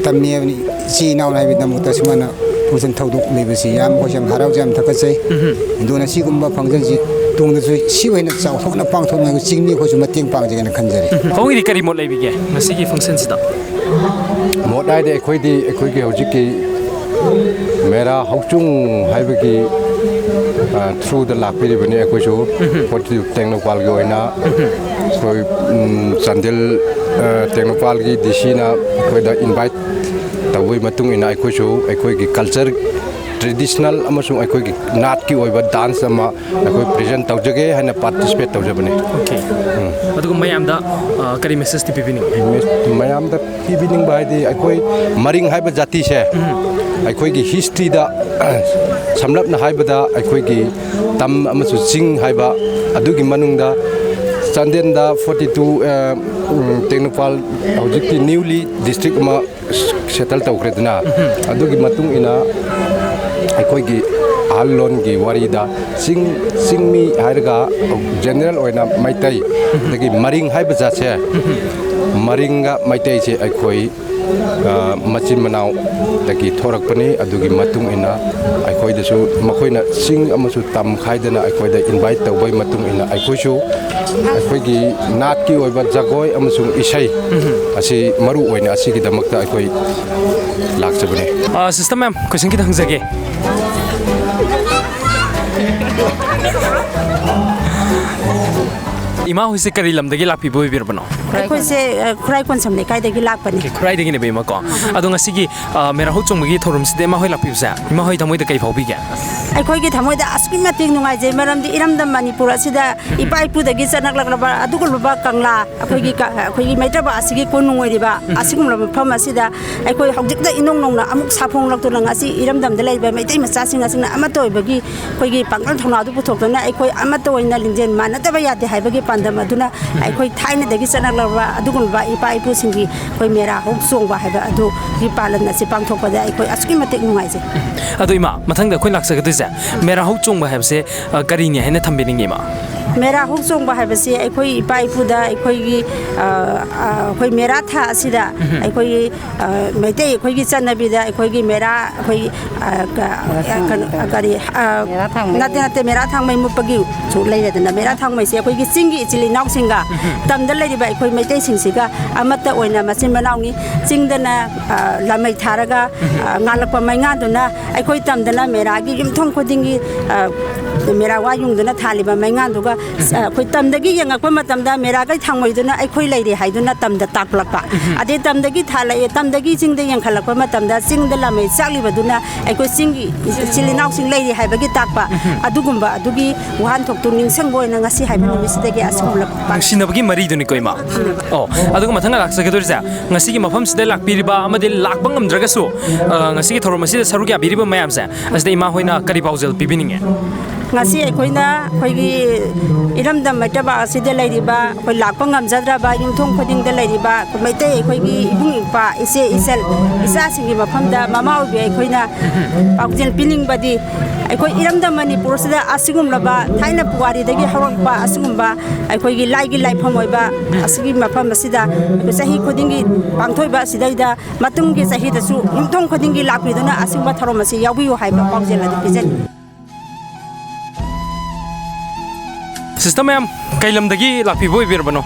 ꯇꯝꯃꯤ ꯍꯥꯏꯕꯅꯤ, ꯏꯆꯤꯜ ꯏꯅꯥꯎꯅ ꯍꯥꯏꯕꯒꯤꯗꯃꯛꯇ ꯁꯨꯃꯥꯏꯅ function ꯊꯧꯗꯣꯛ ꯂꯩꯕꯁꯤ ꯌꯥꯝ, ꯑꯩꯈꯣꯏꯁꯨ ꯌꯥꯝ ꯍꯔꯥꯎꯖꯩ, ꯌꯥꯝ ꯊꯥꯒꯠꯆꯩ꯫ ꯎꯝꯍꯨꯝ꯫ ꯑꯗꯨꯅ ꯁꯤꯒꯨꯝꯕ functionꯁꯤ ꯇꯨꯡꯗꯁꯨ ꯁꯤꯕꯨ ꯍꯦꯟꯅ ꯆꯥꯎꯊꯣꯛꯅ ꯄꯥꯡꯊꯣꯛꯅꯕ ꯆꯤꯡꯃꯤ ꯑꯩꯈꯣꯏꯁꯨ ꯃꯇꯦꯡ ꯄꯥꯡꯖꯒꯦꯅ ꯈꯟꯖꯔꯤ꯫ ꯎꯝꯍꯨꯝ꯫ ꯄꯥꯕꯨꯡꯒꯤꯗꯤ ꯀꯔꯤ ꯃꯣꯠ ꯂꯩꯕꯤꯒꯦ ꯉꯁꯤꯒꯤ functionꯁꯤꯗ? ꯃꯣꯠ ꯍꯥꯏꯗꯤ ꯑꯩꯈꯣꯏꯗꯤ, ꯑꯩꯈꯣꯏꯒꯤ ꯍꯧꯖꯤꯛꯀꯤ ꯃꯦꯔꯥ ꯍꯧꯆꯨꯡ ꯍꯥꯏꯕꯒꯤ, ꯑ, throughꯗ ꯂꯥꯛꯄꯤꯔꯤꯕꯅꯤ꯫ ꯑꯩꯈꯣꯏꯁꯨ ꯎꯝꯍꯨꯝ꯫ ꯐꯣꯔꯇꯤ ꯇꯦꯡꯅꯧꯄꯥꯜꯒꯤ ꯑꯣꯏꯅ ꯎꯝꯍꯨꯝ꯫ ꯑꯩꯈꯣꯏ, ꯎꯝ, ꯆꯥꯟꯗꯦꯜ, ꯑ, ꯇꯦꯡꯅꯧꯄꯥꯜꯒꯤ ꯗꯤ ꯁꯤꯅ ꯑꯩꯈꯣꯏꯗ invite ꯇꯧꯕꯒꯤ ꯃꯇꯨꯡ ꯏꯟꯅ ꯑꯩꯈꯣꯏꯁꯨ ꯑꯩꯈꯣꯏꯒꯤ culture, traditional ꯑꯃꯁꯨꯡ ꯑꯩꯈꯣꯏꯒꯤ ꯅꯥꯠꯀꯤ ꯑꯣꯏꯕ dance ꯑꯃ ꯑꯩꯈꯣꯏ present ꯇꯧꯖꯒꯦ ꯍꯥꯏꯅ participate ꯇꯧꯖꯕꯅꯤ꯫ Okay꯫ ꯎꯝ꯫ ꯑꯗꯨꯒ ꯃꯌꯥꯝꯗ, ꯑ, ꯀꯔꯤ messageꯇꯤ ꯄꯤꯕꯤꯅꯤꯡꯉꯤ? ꯃꯌꯥꯝꯗ ꯄꯤꯕꯤꯅꯤꯡꯕ ꯍꯥꯏꯗꯤ ꯑꯩꯈꯣꯏ ꯃꯔꯤꯡ ꯍꯥꯏꯕ ꯖꯥꯇꯤꯁꯦ ꯎꯝ꯫ ꯑꯩꯈꯣꯏꯒꯤ historyꯗ, ꯁꯝꯂꯞꯅ ꯍꯥꯏꯕꯗ ꯑꯩꯈꯣꯏꯒꯤ ꯇꯝ ꯑꯃꯁꯨꯡ ꯆꯤꯡ ꯍꯥꯏꯕ, ꯑꯗꯨꯒꯤ ꯃꯅꯨꯡꯗ ꯆꯥꯟꯗꯦꯜꯗ forty two, ꯑ, ꯎꯝ, ꯇꯦꯡꯅꯧꯄꯜ ꯍꯧꯖꯤꯛꯇꯤ newly district ꯑꯃ settle ꯇꯧꯈ꯭ꯔꯦꯗꯅ, ꯎꯝ꯫ ꯑꯗꯨꯒꯤ ꯃꯇꯨꯡ ꯏꯟꯅ ꯑꯩꯈꯣꯏꯒꯤ ꯑꯍꯜꯂꯣꯟꯒꯤ ꯋꯥꯔꯤꯗ ꯆꯤꯡ, ꯆꯤꯡꯃꯤ ꯍꯥꯏꯔꯒ ꯖꯦꯅꯦꯔꯦꯜ ꯑꯣꯏꯅ ꯃꯩꯇꯩ, ꯑꯗꯒꯤ ꯃꯔꯤꯡ ꯍꯥꯏꯕ ꯖꯥꯠꯁꯦ, ꯃꯔꯤꯡꯒ ꯃꯩꯇꯩꯁꯦ ꯑꯩꯈꯣꯏ, ꯑ, ꯃꯆꯤꯟ ꯃꯅꯥꯎꯗꯒꯤ ꯊꯣꯔꯛꯄꯅꯤ꯫ ꯑꯗꯨꯒꯤ ꯃꯇꯨꯡ ꯏꯟꯅ ꯑꯩꯈꯣꯏꯗꯁꯨ ꯃꯈꯣꯏꯅ ꯆꯤꯡ ꯑꯃꯁꯨꯡ ꯇꯝ ꯈꯥꯏꯗꯅ ꯑꯩꯈꯣꯏꯗ ꯏꯟꯚꯥꯏꯠ ꯇꯧꯕꯒꯤ ꯃꯇꯨꯡ ꯏꯟꯅ ꯑꯩꯈꯣꯏꯁꯨ ꯑꯩꯈꯣꯏꯒꯤ ꯅꯥꯠꯀꯤ ꯑꯣꯏꯕ ꯖꯒꯣꯏ ꯑꯃꯁꯨꯡ ꯏꯁꯩ ꯑꯁꯤ ꯃꯔꯨ ꯑꯣꯏꯅ ꯑꯁꯤꯒꯤꯗꯃꯛꯇ ꯑꯩꯈꯣꯏ ꯂꯥꯛꯆꯕꯅꯤ꯫ ꯑ, ꯁꯤꯁꯇꯔ ꯃꯦꯝ, ꯀꯣꯏꯁꯟ ꯈꯤꯇꯪ ꯍꯪꯖꯒꯦ꯫ ꯏꯃꯥ ꯍꯣꯏꯁꯦ ꯀꯔꯤ ꯂꯝꯗꯒꯤ ꯂꯥꯛꯄꯤꯕ ꯑꯣꯏꯕꯤꯔꯕꯅꯣ? ꯑꯩꯈꯣꯏꯁꯦ, ꯑ, ꯈꯨꯔꯥꯏ ꯀꯣꯟꯁꯝ ꯂꯩꯀꯥꯏꯗꯒꯤ ꯂꯥꯛꯄꯅꯤ꯫ ꯑꯣꯀꯦ, ꯈꯨꯔꯥꯏꯗꯒꯤꯅꯦꯕ ꯏꯃꯥ ꯀꯣ꯫ ꯑꯗꯣ ꯉꯁꯤꯒꯤ, ꯑ, ꯃꯦꯔꯥ ꯍꯧ ꯆꯣꯡꯕꯒꯤ ꯊꯧꯔꯝꯁꯤꯗ ꯏꯃꯥ ꯍꯣꯏ ꯂꯥꯛꯄꯤꯕꯁꯦ ꯏꯃꯥ ꯍꯣꯏ ꯊꯃꯣꯏꯗ ꯀꯩ ꯐꯥꯎꯕꯤꯒꯦ? ꯑꯩꯈꯣꯏꯒꯤ ꯊꯃꯣꯏꯗ ꯑꯁꯨꯛꯀꯤ ꯃꯇꯤꯛ ꯅꯨꯡꯉꯥꯏꯖꯩ, ꯃꯔꯝꯗꯤ ꯏꯔꯝꯗꯝ ꯃꯅꯤꯄꯨꯔ ꯑꯁꯤꯗ ꯏꯄꯥ ꯏꯄꯨꯗꯒꯤ ꯆꯠꯅꯔꯛꯂꯕ ꯑꯗꯨꯒꯨꯝꯂꯕ ꯀꯪꯂꯥ, ꯑꯩꯈꯣꯏꯒꯤ ꯀ-, ꯑꯩꯈꯣꯏꯒꯤ ꯃꯩꯇ꯭ꯔꯕ ꯑꯁꯤꯒꯤ ꯀꯣꯅꯨꯡ ꯑꯣꯏꯔꯤꯕ ꯑꯁꯤꯒꯨꯝꯂꯕ ꯃꯐꯝ ꯑꯁꯤꯗ ꯑꯩꯈꯣꯏ ꯍꯧꯖꯤꯛꯇ ꯏꯅꯧ ꯅꯧꯅ ꯑꯃꯨꯛ ꯁꯥꯐꯣꯡꯂꯛꯇꯨꯅ ꯉꯁꯤ ꯏꯔꯝꯗꯝꯗ ꯂꯩꯕ ꯃꯩꯇꯩ ꯃꯆꯥꯁꯤꯡ ꯑꯁꯤꯅ ꯑꯃꯠꯇ ꯑꯣꯏꯕꯒꯤ ꯑꯩꯈꯣꯏꯒꯤ ꯄꯥꯡꯒꯜ ꯊꯧꯅꯥꯗꯨ ꯄꯨꯊꯣꯛꯇꯨꯅ ꯑꯩꯈꯣꯏ ꯑꯃꯠꯇ ꯑꯣꯏꯅ ꯂꯤꯡꯖꯦꯜ ꯃꯥꯟꯅꯗꯕ ꯌꯥꯗꯦ ꯍꯥꯏꯕꯒꯤ ꯄꯥꯟꯗꯝ ꯑꯗꯨꯅ ꯑꯩꯈꯣꯏ ꯊꯥꯏꯅꯗꯒꯤ ꯆꯠꯅꯔꯛꯂꯕ ꯑꯗꯨꯒꯨꯝꯂꯕ ꯏꯄꯥ ꯏꯄꯨꯁꯤꯡꯒꯤ ꯑꯩꯈꯣꯏ ꯃꯦꯔꯥ ꯍꯧ ꯆꯣꯡꯕ ꯍꯥꯏꯕ ꯑꯗꯨꯒꯤ ꯄꯥꯂꯟ ꯑꯁꯤ ꯄꯥꯡꯊꯣꯛꯄꯗ ꯑꯩꯈꯣꯏ ꯑꯁꯨꯛꯀꯤ ꯃꯇꯤꯛ ꯅꯨꯡꯉꯥꯏꯖꯩ꯫ ꯑꯗꯣ ꯏꯃꯥ, ꯃꯊꯪꯗ ꯑꯩꯈꯣꯏ ꯂꯥꯛꯆꯒꯗꯣꯏꯁꯦ ꯃꯦꯔꯥ ꯍꯧ ꯆꯣꯡꯕ ꯍꯥꯏꯕꯁꯦ, ꯑ, ꯀꯔꯤꯅꯤ ꯍꯥꯏꯅ ꯊꯝꯕꯤꯅꯤꯡꯉꯤ ꯏꯃꯥ? ꯃꯦꯔꯥ ꯍꯧ ꯆꯣꯡꯕ ꯍꯥꯏꯕꯁꯤ ꯑꯩꯈꯣꯏ ꯏꯄꯥ ꯏꯄꯨꯗ ꯑꯩꯈꯣꯏꯒꯤ, ꯑ, ꯑ, ꯑꯩꯈꯣꯏ ꯃꯦꯔꯥ ꯊꯥ ꯑꯁꯤꯗ ꯑꯩꯈꯣꯏꯒꯤ, ꯑ, ꯃꯩꯇꯩ ꯑꯩꯈꯣꯏꯒꯤ ꯆꯠꯅꯕꯤꯗ ꯑꯩꯈꯣꯏꯒꯤ ꯃꯦꯔꯥ, ꯑꯩꯈꯣꯏ, ꯑ, ꯀ-, ꯑ, ꯀꯩꯅꯣ, ꯑ, ꯀꯔꯤ, ꯑ, ꯃꯦꯔꯥ ꯊꯥꯡꯃꯩ꯫ ꯅꯠꯇꯦ, ꯅꯠꯇꯦ, ꯃꯦꯔꯥ ꯊꯥꯡꯃꯩ ꯃꯨꯞꯄꯒꯤ ꯁꯨ ꯂꯩꯔꯦꯗꯅ, ꯃꯦꯔꯥ ꯊꯥꯡꯃꯩꯁꯦ ꯑꯩꯈꯣꯏꯒꯤ ꯆꯤꯡꯒꯤ ꯏꯆꯤꯜ ꯏꯅꯥꯎꯁꯤꯡꯒ ꯇꯝꯗ ꯂꯩꯔꯤꯕ ꯑꯩꯈꯣꯏ ꯃꯩꯇꯩꯁꯤꯡꯁꯤꯒ ꯑꯃꯠꯇ ꯑꯣꯏꯅ ꯃꯆꯤꯟ ꯃꯅꯥꯎꯅꯤ꯫ ꯆꯤꯡꯗꯅ, ꯑ, ꯂꯥꯃꯩ ꯊꯥꯔꯒ, ꯑ, ꯉꯥꯜꯂꯛꯄ ꯃꯩꯉꯥꯟꯗꯨꯅ ꯑꯩꯈꯣꯏ ꯇꯝꯗꯅ ꯃꯦꯔꯥꯒꯤ ꯌꯨꯝꯊꯣꯡ ꯈꯨꯗꯤꯡꯒꯤ, ꯑ, ꯃꯦꯔꯥ ꯋꯥ ꯌꯨꯡꯗꯨꯅ ꯊꯥꯜꯂꯤꯕ ꯃꯩꯉꯥꯟꯗꯨꯒ, ꯑ, ꯑꯩꯈꯣꯏ ꯇꯝꯗꯒꯤ ꯌꯦꯡꯉꯛꯄ ꯃꯇꯝꯗ ꯃꯦꯔꯥꯒꯩ ꯊꯥꯡꯃꯩꯗꯨꯅ ꯑꯩꯈꯣꯏ ꯂꯩꯔꯦ ꯍꯥꯏꯗꯨꯅ ꯇꯝꯗ ꯇꯥꯛꯂꯛꯄ꯫ ꯑꯗꯩ ꯇꯝꯗꯒꯤ ꯊꯥꯜꯂꯛꯑꯦ, ꯇꯝꯗꯒꯤ ꯆꯤꯡꯗ ꯌꯦꯡꯈꯠꯂꯛꯄ ꯃꯇꯝꯗ ꯆꯤꯡꯗ ꯂꯥꯃꯩ ꯆꯥꯛꯂꯤꯕꯗꯨꯅ ꯑꯩꯈꯣꯏ ꯆꯤꯡꯒꯤ ꯏꯆꯤꯜ ꯏꯅꯥꯎꯁꯤꯡ ꯂꯩꯔꯤ ꯍꯥꯏꯕꯒꯤ ꯇꯥꯛꯄ꯫ ꯑꯗꯨꯒꯨꯝꯕ ꯑꯗꯨꯒꯤ ꯋꯥꯍꯟꯊꯣꯛꯇꯨ ꯅꯤꯡꯁꯤꯡꯕ ꯑꯣꯏꯅ ꯉꯁꯤ ꯍꯥꯏꯕ ꯅꯨꯃꯤꯠꯁꯤꯗꯒꯤ ꯑꯁꯤꯒꯨꯝꯂꯕ ꯅꯨꯡꯁꯤꯅꯕꯒꯤ ꯃꯔꯤꯗꯨꯅꯤꯀꯣ ꯏꯃꯥ꯫ ꯑꯣ, ꯑꯗꯨꯒ ꯃꯊꯪꯗ ꯂꯥꯛꯆꯒꯗꯣꯏꯁꯦ, ꯉꯁꯤꯒꯤ ꯃꯐꯝꯁꯤꯗ ꯂꯥꯛꯄꯤꯔꯤꯕ ꯑꯃꯗꯤ ꯂꯥꯛꯄ ꯉꯝꯗ꯭ꯔꯒꯁꯨ, ꯑ, ꯉꯁꯤꯒꯤ ꯊꯧꯔꯝ ꯑꯁꯤꯗ ꯁꯔꯨꯛ ꯌꯥꯕꯤꯔꯤꯕ ꯃꯌꯥꯝꯁꯦ, ꯑꯁꯤꯗ ꯏꯃꯥ ꯍꯣꯏꯅ ꯀꯔꯤ ꯄꯥꯎꯖꯦꯜ ꯄꯤꯕꯤꯅꯤꯡꯉꯤ? ꯉꯁꯤ ꯑꯩꯈꯣꯏꯅ ꯑꯩꯈꯣꯏꯒꯤ ꯏꯔꯝꯗꯝ ꯃꯩꯇ꯭ꯔꯕꯥꯛ ꯑꯁꯤꯗ ꯂꯩꯔꯤꯕ, ꯑꯩꯈꯣꯏ ꯂꯥꯛꯄ ꯉꯝꯖꯗ꯭ꯔꯕ ꯌꯨꯝꯊꯣꯡ ꯈꯨꯗꯤꯡꯗ ꯂꯩꯔꯤꯕ ꯃꯩꯇꯩ ꯑꯩꯈꯣꯏꯒꯤ ꯏꯕꯨꯡ ꯏꯄ꯭ꯋꯥ, ꯏꯆꯦ ꯏꯆꯜ, ꯏꯆꯥꯁꯤꯡꯒꯤ ꯃꯐꯝꯗ ꯃꯃꯥ ꯑꯣꯏꯕꯤ ꯑꯩꯈꯣꯏꯅ ꯄꯥꯎꯖꯦꯜ ꯄꯤꯅꯤꯡꯕꯗꯤ, ꯑꯩꯈꯣꯏ ꯏꯔꯝꯗꯝ ꯃꯅꯤꯄꯨꯔꯁꯤꯗ ꯑꯁꯤꯒꯨꯝꯂꯕ ꯊꯥꯏꯅ ꯄꯨꯋꯥꯔꯤꯗꯒꯤ ꯍꯧꯔꯛꯄ ꯑꯁꯤꯒꯨꯝꯕ ꯑꯩꯈꯣꯏꯒꯤ ꯂꯥꯏꯒꯤ ꯂꯥꯏꯐꯝ ꯑꯣꯏꯕ ꯑꯁꯤꯒꯤ ꯃꯐꯝ ꯑꯁꯤꯗ ꯑꯩꯈꯣꯏ ꯆꯍꯤ ꯈꯨꯗꯤꯡꯒꯤ ꯄꯥꯡꯊꯣꯛꯏꯕ ꯑꯁꯤꯗꯩꯗ ꯃꯇꯨꯡꯒꯤ ꯆꯍꯤꯗꯁꯨ ꯌꯨꯝꯊꯣꯡ ꯈꯨꯗꯤꯡꯒꯤ ꯂꯥꯛꯄꯤꯗꯨꯅ ꯑꯁꯤꯒꯨꯝꯕ ꯊꯧꯔꯝ ꯑꯁꯤ ꯌꯥꯎꯕꯤꯌꯨ ꯍꯥꯏꯕ ꯄꯥꯎꯖꯦꯜ ꯑꯗꯨ ꯄꯤꯖꯅꯤꯡꯏ꯫ ꯁꯤꯁꯇꯔ ꯃꯌꯥꯝ, ꯀꯩ ꯂꯝꯗꯒꯤ ꯂꯥꯛꯄꯤꯕ ꯑꯣꯏꯕꯤꯔꯕꯅꯣ?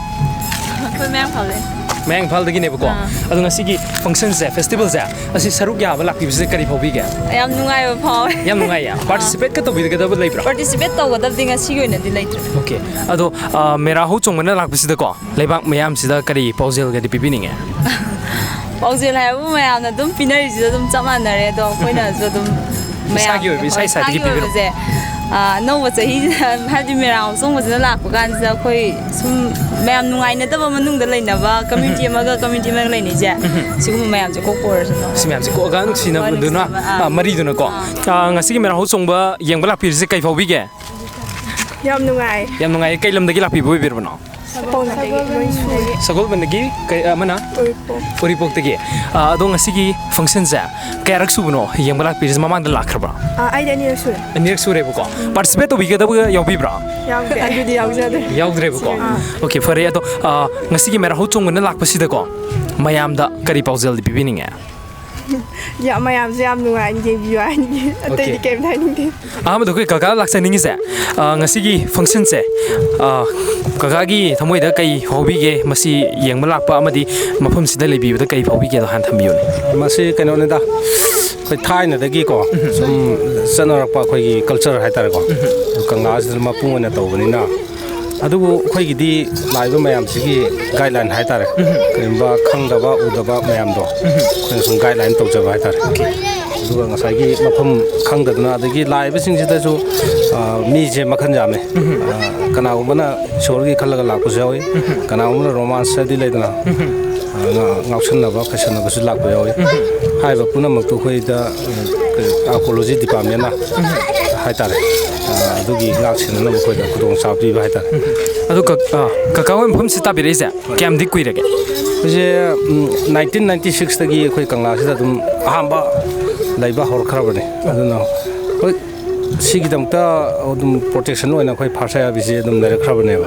ꯑꯩꯈꯣꯏ ꯃꯌꯥꯡ ꯏꯝꯐꯥꯜꯗꯩ꯫ ꯃꯌꯥꯡ ꯏꯝꯐꯥꯜꯗꯒꯤꯅꯦꯕꯀꯣ꯫ ꯑꯥ꯫ ꯑꯗꯣ ꯉꯁꯤꯒꯤ ꯐꯪꯁꯟꯁꯦ, ꯐꯦꯁꯇꯤꯚꯦꯜꯁꯦ, ꯑꯁꯤ ꯁꯔꯨꯛ ꯌꯥꯕ ꯂꯥꯛꯄꯤꯕꯁꯦ ꯀꯔꯤ ꯐꯥꯎꯕꯤꯒꯦ? ꯌꯥꯝ ꯅꯨꯡꯉꯥꯏꯕ ꯐꯥꯎꯋꯦ꯫ ꯌꯥꯝ ꯅꯨꯡꯉꯥꯏꯌꯦ? ꯑꯥ꯫ ꯄꯥꯔꯇꯤꯁꯤꯄꯦꯠꯀ ꯇꯧꯕꯤꯒꯗꯕ ꯂꯩꯕ꯭ꯔꯥ? ꯄꯥꯔꯇꯤꯁꯤꯄꯦꯠ ꯇꯧꯒꯗꯕꯗꯤ ꯉꯁꯤꯒꯤ ꯑꯣꯏꯅꯗꯤ ꯂꯩꯇ꯭ꯔꯦ꯫ ꯑꯣꯀꯦ꯫ ꯑꯗꯣ, ꯑꯥ, ꯃꯦꯔꯥ ꯍꯧ ꯆꯣꯡꯕꯅ ꯂꯥꯛꯄꯁꯤꯗꯀꯣ, ꯂꯩꯕꯥꯛ ꯃꯌꯥꯝꯁꯤꯗ ꯀꯔꯤ ꯄꯥꯎꯖꯦꯜꯒꯗꯤ ꯄꯤꯕꯤꯅꯤꯡꯉꯦ? ꯄꯥꯎꯖꯦꯜ ꯍꯥꯏꯕꯕꯨ ꯃꯌꯥꯝꯅ ꯑꯗꯨꯝ ꯄꯤꯅꯔꯤꯁꯤꯗ ꯑꯗꯨꯝ ꯆꯞ ꯃꯥꯟꯅꯔꯦ꯫ ꯑꯗꯣ ꯑꯩꯈꯣꯏꯅꯁꯨ ꯑꯗꯨꯝ ꯃꯌꯥꯝ ꯏꯁꯥꯒꯤ ꯑꯣꯏꯕ, ꯏꯁꯥ ꯍꯣꯏ, ꯏꯁꯥꯗꯒꯤ ꯏꯁꯥꯒꯤ ꯄꯤꯕꯤꯔꯛꯑꯣ꯫ ꯑꯣꯏꯕꯁꯦ, ꯑꯥ, ꯑꯅꯧꯕ ꯆꯍꯤꯁꯤꯗ, ꯍꯥꯏꯕꯗꯤ ꯃꯦꯔꯥ ꯍꯧꯆꯣꯡꯕꯁꯤꯅ ꯂꯥꯛꯄ ꯀꯥꯟꯁꯤꯗ ꯑꯩꯈꯣꯏ ꯁꯨꯝ ꯃꯌꯥꯝ ꯅꯨꯡꯉꯥꯏꯅꯗꯕ ꯃꯅꯨꯡꯗ ꯂꯩꯅꯕ, ꯀꯝꯃ꯭ꯌꯨꯅꯤꯇꯤ ꯑꯃꯒ ꯀꯝꯃ꯭ꯌꯨꯅꯤꯇꯤ ꯑꯃꯒ ꯂꯩꯅꯩꯁꯦ, ꯁꯤꯒꯨꯝꯕ ꯃꯌꯥꯝꯁꯦ ꯀꯣꯛꯄ ꯑꯣꯏꯔꯁꯅꯨ꯫ ꯁꯤ ꯃꯌꯥꯝꯁꯦ ꯀꯣꯛꯑꯒ ꯅꯨꯡꯁꯤꯅꯕꯗꯨꯅ, ꯍꯣꯏ, ꯅꯨꯡꯁꯤꯅꯕ, ꯑꯥ, ꯑꯥ꯫ ꯃꯔꯤꯗꯨꯅꯀꯣ꯫ ꯑꯥ꯫ ꯑꯥ, ꯉꯁꯤꯒꯤ ꯃꯦꯔꯥ ꯍꯧꯆꯣꯡꯕ ꯌꯦꯡꯕ ꯂꯥꯛꯄꯤꯔꯤꯁꯦ ꯀꯩ ꯐꯥꯎꯕꯤꯒꯦ? ꯌꯥꯝ ꯅꯨꯡꯉꯥꯏ꯫ ꯌꯥꯝ ꯅꯨꯡꯉꯥꯏ꯫ ꯀꯩ ꯂꯝꯗꯒꯤ ꯂꯥꯛꯄꯤꯕ ꯑꯣꯏꯕꯤꯔꯕꯅꯣ? ꯁꯒꯣꯜꯕꯟꯗꯒꯤ ꯂꯣꯏ ꯁꯨꯔꯦ꯫ ꯁꯒꯣꯜꯕꯟꯗꯒꯤ ꯀꯩ, ꯑꯃꯅ? ꯎꯔꯤꯄꯣꯛ꯫ ꯎꯔꯤꯄꯣꯛꯇꯒꯤ꯫ ꯑꯥ, ꯑꯗꯣ ꯉꯁꯤꯒꯤ ꯐꯪꯁꯟꯁꯦ ꯀꯌꯥꯔꯛ ꯁꯨꯕꯅꯣ ꯌꯦꯡꯕ ꯂꯥꯛꯄꯤꯔꯤꯁꯦ? ꯃꯃꯥꯡꯗ ꯂꯥꯛꯈ꯭ꯔꯕ꯭ꯔꯥ? ꯑꯥ, ꯑꯩꯗꯤ ꯑꯅꯤꯔꯛ ꯁꯨꯔꯦ꯫ ꯑꯅꯤꯔꯛ ꯁꯨꯔꯦꯕꯀꯣ꯫ ꯄꯥꯔꯇꯤꯁꯤꯄꯦꯠ ꯇꯧꯕꯤꯒꯗꯕꯒ ꯌꯥꯎꯕꯤꯕ꯭ꯔꯥ? ꯌꯥꯎꯗꯦ, ꯑꯩꯗꯤ ꯌꯥꯎꯖꯗꯦ꯫ ꯌꯥꯎꯗ꯭ꯔꯦꯕꯀꯣ꯫ ꯑꯥ꯫ ꯑꯣꯀꯦ, ꯐꯔꯦ꯫ ꯑꯗꯣ, ꯑꯥ, ꯉꯁꯤꯒꯤ ꯃꯦꯔꯥ ꯍꯧ ꯆꯣꯡꯕꯅ ꯂꯥꯛꯄꯁꯤꯗꯀꯣ, ꯃꯌꯥꯝꯗ ꯀꯔꯤ ꯄꯥꯎꯖꯦꯜꯗꯤ ꯄꯤꯕꯤꯅꯤꯡꯉꯦ? ꯌꯥ-, ꯃꯌꯥꯝꯁꯦ ꯌꯥꯝ ꯅꯨꯡꯉꯥꯏꯅ ꯌꯦꯡꯕꯤꯌꯨ ꯍꯥꯏꯅꯤꯡꯉꯤ꯫ ꯑꯇꯩꯗꯤ ꯑꯣꯀꯦ꯫ ꯀꯩꯝ ꯍꯥꯏꯅꯤꯡꯗꯦ꯫ ꯑꯍꯥꯟꯕꯗ ꯑꯩꯈꯣꯏ ꯀꯀꯥ ꯂꯥꯛꯆꯅꯤꯡꯉꯤꯁꯦ, ꯑ, ꯉꯁꯤꯒꯤ ꯐꯪꯁꯟꯁꯦ, ꯑ, ꯀꯀꯥꯒꯤ ꯊꯃꯣꯏꯗ ꯀꯩ ꯐꯥꯎꯕꯤꯒꯦ? ꯃꯁꯤ ꯌꯦꯡꯕ ꯂꯥꯛꯄ ꯑꯃꯗꯤ ꯃꯐꯝꯁꯤꯗ ꯂꯩꯕꯤꯕꯗ ꯀꯩ ꯐꯥꯎꯕꯤꯒꯦꯗꯣ ꯍꯥꯟꯅ ꯊꯝꯕꯤꯌꯨꯅꯦ꯫ ꯃꯁꯤ ꯀꯩꯅꯣꯅꯤꯗ, ꯑꯩꯈꯣꯏ ꯊꯥꯏꯅꯗꯒꯤꯀꯣ ꯁꯨꯝ ꯆꯠꯅꯔꯛꯄ ꯑꯩꯈꯣꯏꯒꯤ ꯀꯜꯆꯔ ꯍꯥꯏꯇꯥꯔꯦꯀꯣ, ꯀꯪꯂꯥꯁꯤꯗ ꯃꯄꯨꯡ ꯑꯣꯏꯅ ꯇꯧꯕꯅꯤꯅ, ꯑꯗꯨꯕꯨ ꯑꯩꯈꯣꯏꯒꯤꯗꯤ ꯂꯥꯛꯏꯕ ꯃꯌꯥꯝꯁꯤꯒꯤ ꯒꯥꯏꯗꯂꯥꯏꯟ ꯍꯥꯏꯇꯥꯔꯦ, ꯀꯔꯤꯒꯨꯝꯕ ꯈꯪꯗꯕ ꯎꯗꯕ ꯃꯌꯥꯝꯗꯣ ꯑꯩꯈꯣꯏꯅ ꯁꯨꯝ ꯒꯥꯏꯗꯂꯥꯏꯟ ꯇꯧꯖꯕ ꯍꯥꯏꯇꯥꯔꯦ꯫ ꯑꯗꯨꯒ ꯉꯁꯥꯏꯒꯤ ꯃꯐꯝ ꯈꯪꯗꯗꯅ, ꯑꯗꯒꯤ ꯂꯥꯛꯏꯕꯁꯤꯡꯁꯤꯗꯁꯨ, ꯑ, ꯃꯤꯁꯦ ꯃꯈꯜ ꯌꯥꯝꯃꯦ꯫ ꯑ, ꯀꯅꯥꯒꯨꯝꯕꯅ ꯏꯁꯣꯔꯒꯤ ꯈꯜꯂꯒ ꯂꯥꯛꯄꯁꯨ ꯌꯥꯎꯏ, ꯀꯅꯥꯒꯨꯝꯕꯅ ꯔꯣꯃꯥꯟꯁ ꯍꯥꯏꯗꯤ ꯂꯩꯗꯅ, ꯑ, ꯉꯥ-, ꯉꯥꯎꯁꯟꯅꯕ ꯐꯩꯁꯟꯅꯕꯁꯨ ꯂꯥꯛꯄ ꯌꯥꯎꯏ꯫ ꯍꯥꯏꯔꯤꯕ ꯄꯨꯝꯅꯃꯛꯇꯨ ꯑꯩꯈꯣꯏꯗ, ꯑ, ꯑꯥꯔꯀꯣꯂꯣꯖꯤ ꯗꯤꯄꯥꯔꯠꯃꯦꯟꯅ ꯍꯥꯏꯇꯥꯔꯦ, ꯑꯗꯨꯒꯤ ꯉꯥꯛ ꯁꯦꯟꯅꯅꯕ ꯑꯩꯈꯣꯏꯗ ꯈꯨꯗꯣꯡꯆꯥꯕ ꯄꯤꯕ ꯍꯥꯏꯇꯥꯔꯦ꯫ ꯑꯗꯣ ꯀ-, ꯑ, ꯀꯀꯥ ꯍꯣꯏ ꯃꯐꯝꯁꯤ ꯇꯥꯕꯤꯔꯛꯏꯁꯦ ꯀꯌꯥꯝꯗꯤ ꯀꯨꯏꯔꯒꯦ? ꯑꯩꯈꯣꯏꯁꯦ, ꯎꯝ, ꯅꯥꯏꯟꯇꯤꯟ ꯅꯥꯏꯟꯇꯤ ꯁꯤꯛꯁꯇꯒꯤ ꯑꯩꯈꯣꯏ ꯀꯪꯂꯥꯁꯤꯗ ꯑꯗꯨꯝ ꯑꯍꯥꯝꯕ ꯂꯩꯕ ꯍꯧꯔꯛꯈ꯭ꯔꯕꯅꯦ꯫ ꯑꯗꯨꯅ ꯍꯣꯏ, ꯁꯤꯒꯤꯗꯃꯛꯇ ꯑꯗꯨꯝ ꯄ꯭ꯔꯣꯇꯦꯛꯁꯟ ꯑꯣꯏꯅ ꯑꯩꯈꯣꯏ ꯐꯥꯔꯁ ꯑꯥꯏ ꯑꯥꯔ ꯕꯤꯁꯤ ꯑꯗꯨꯝ ꯂꯩꯔꯛꯈ꯭ꯔꯕꯅꯦꯕ꯫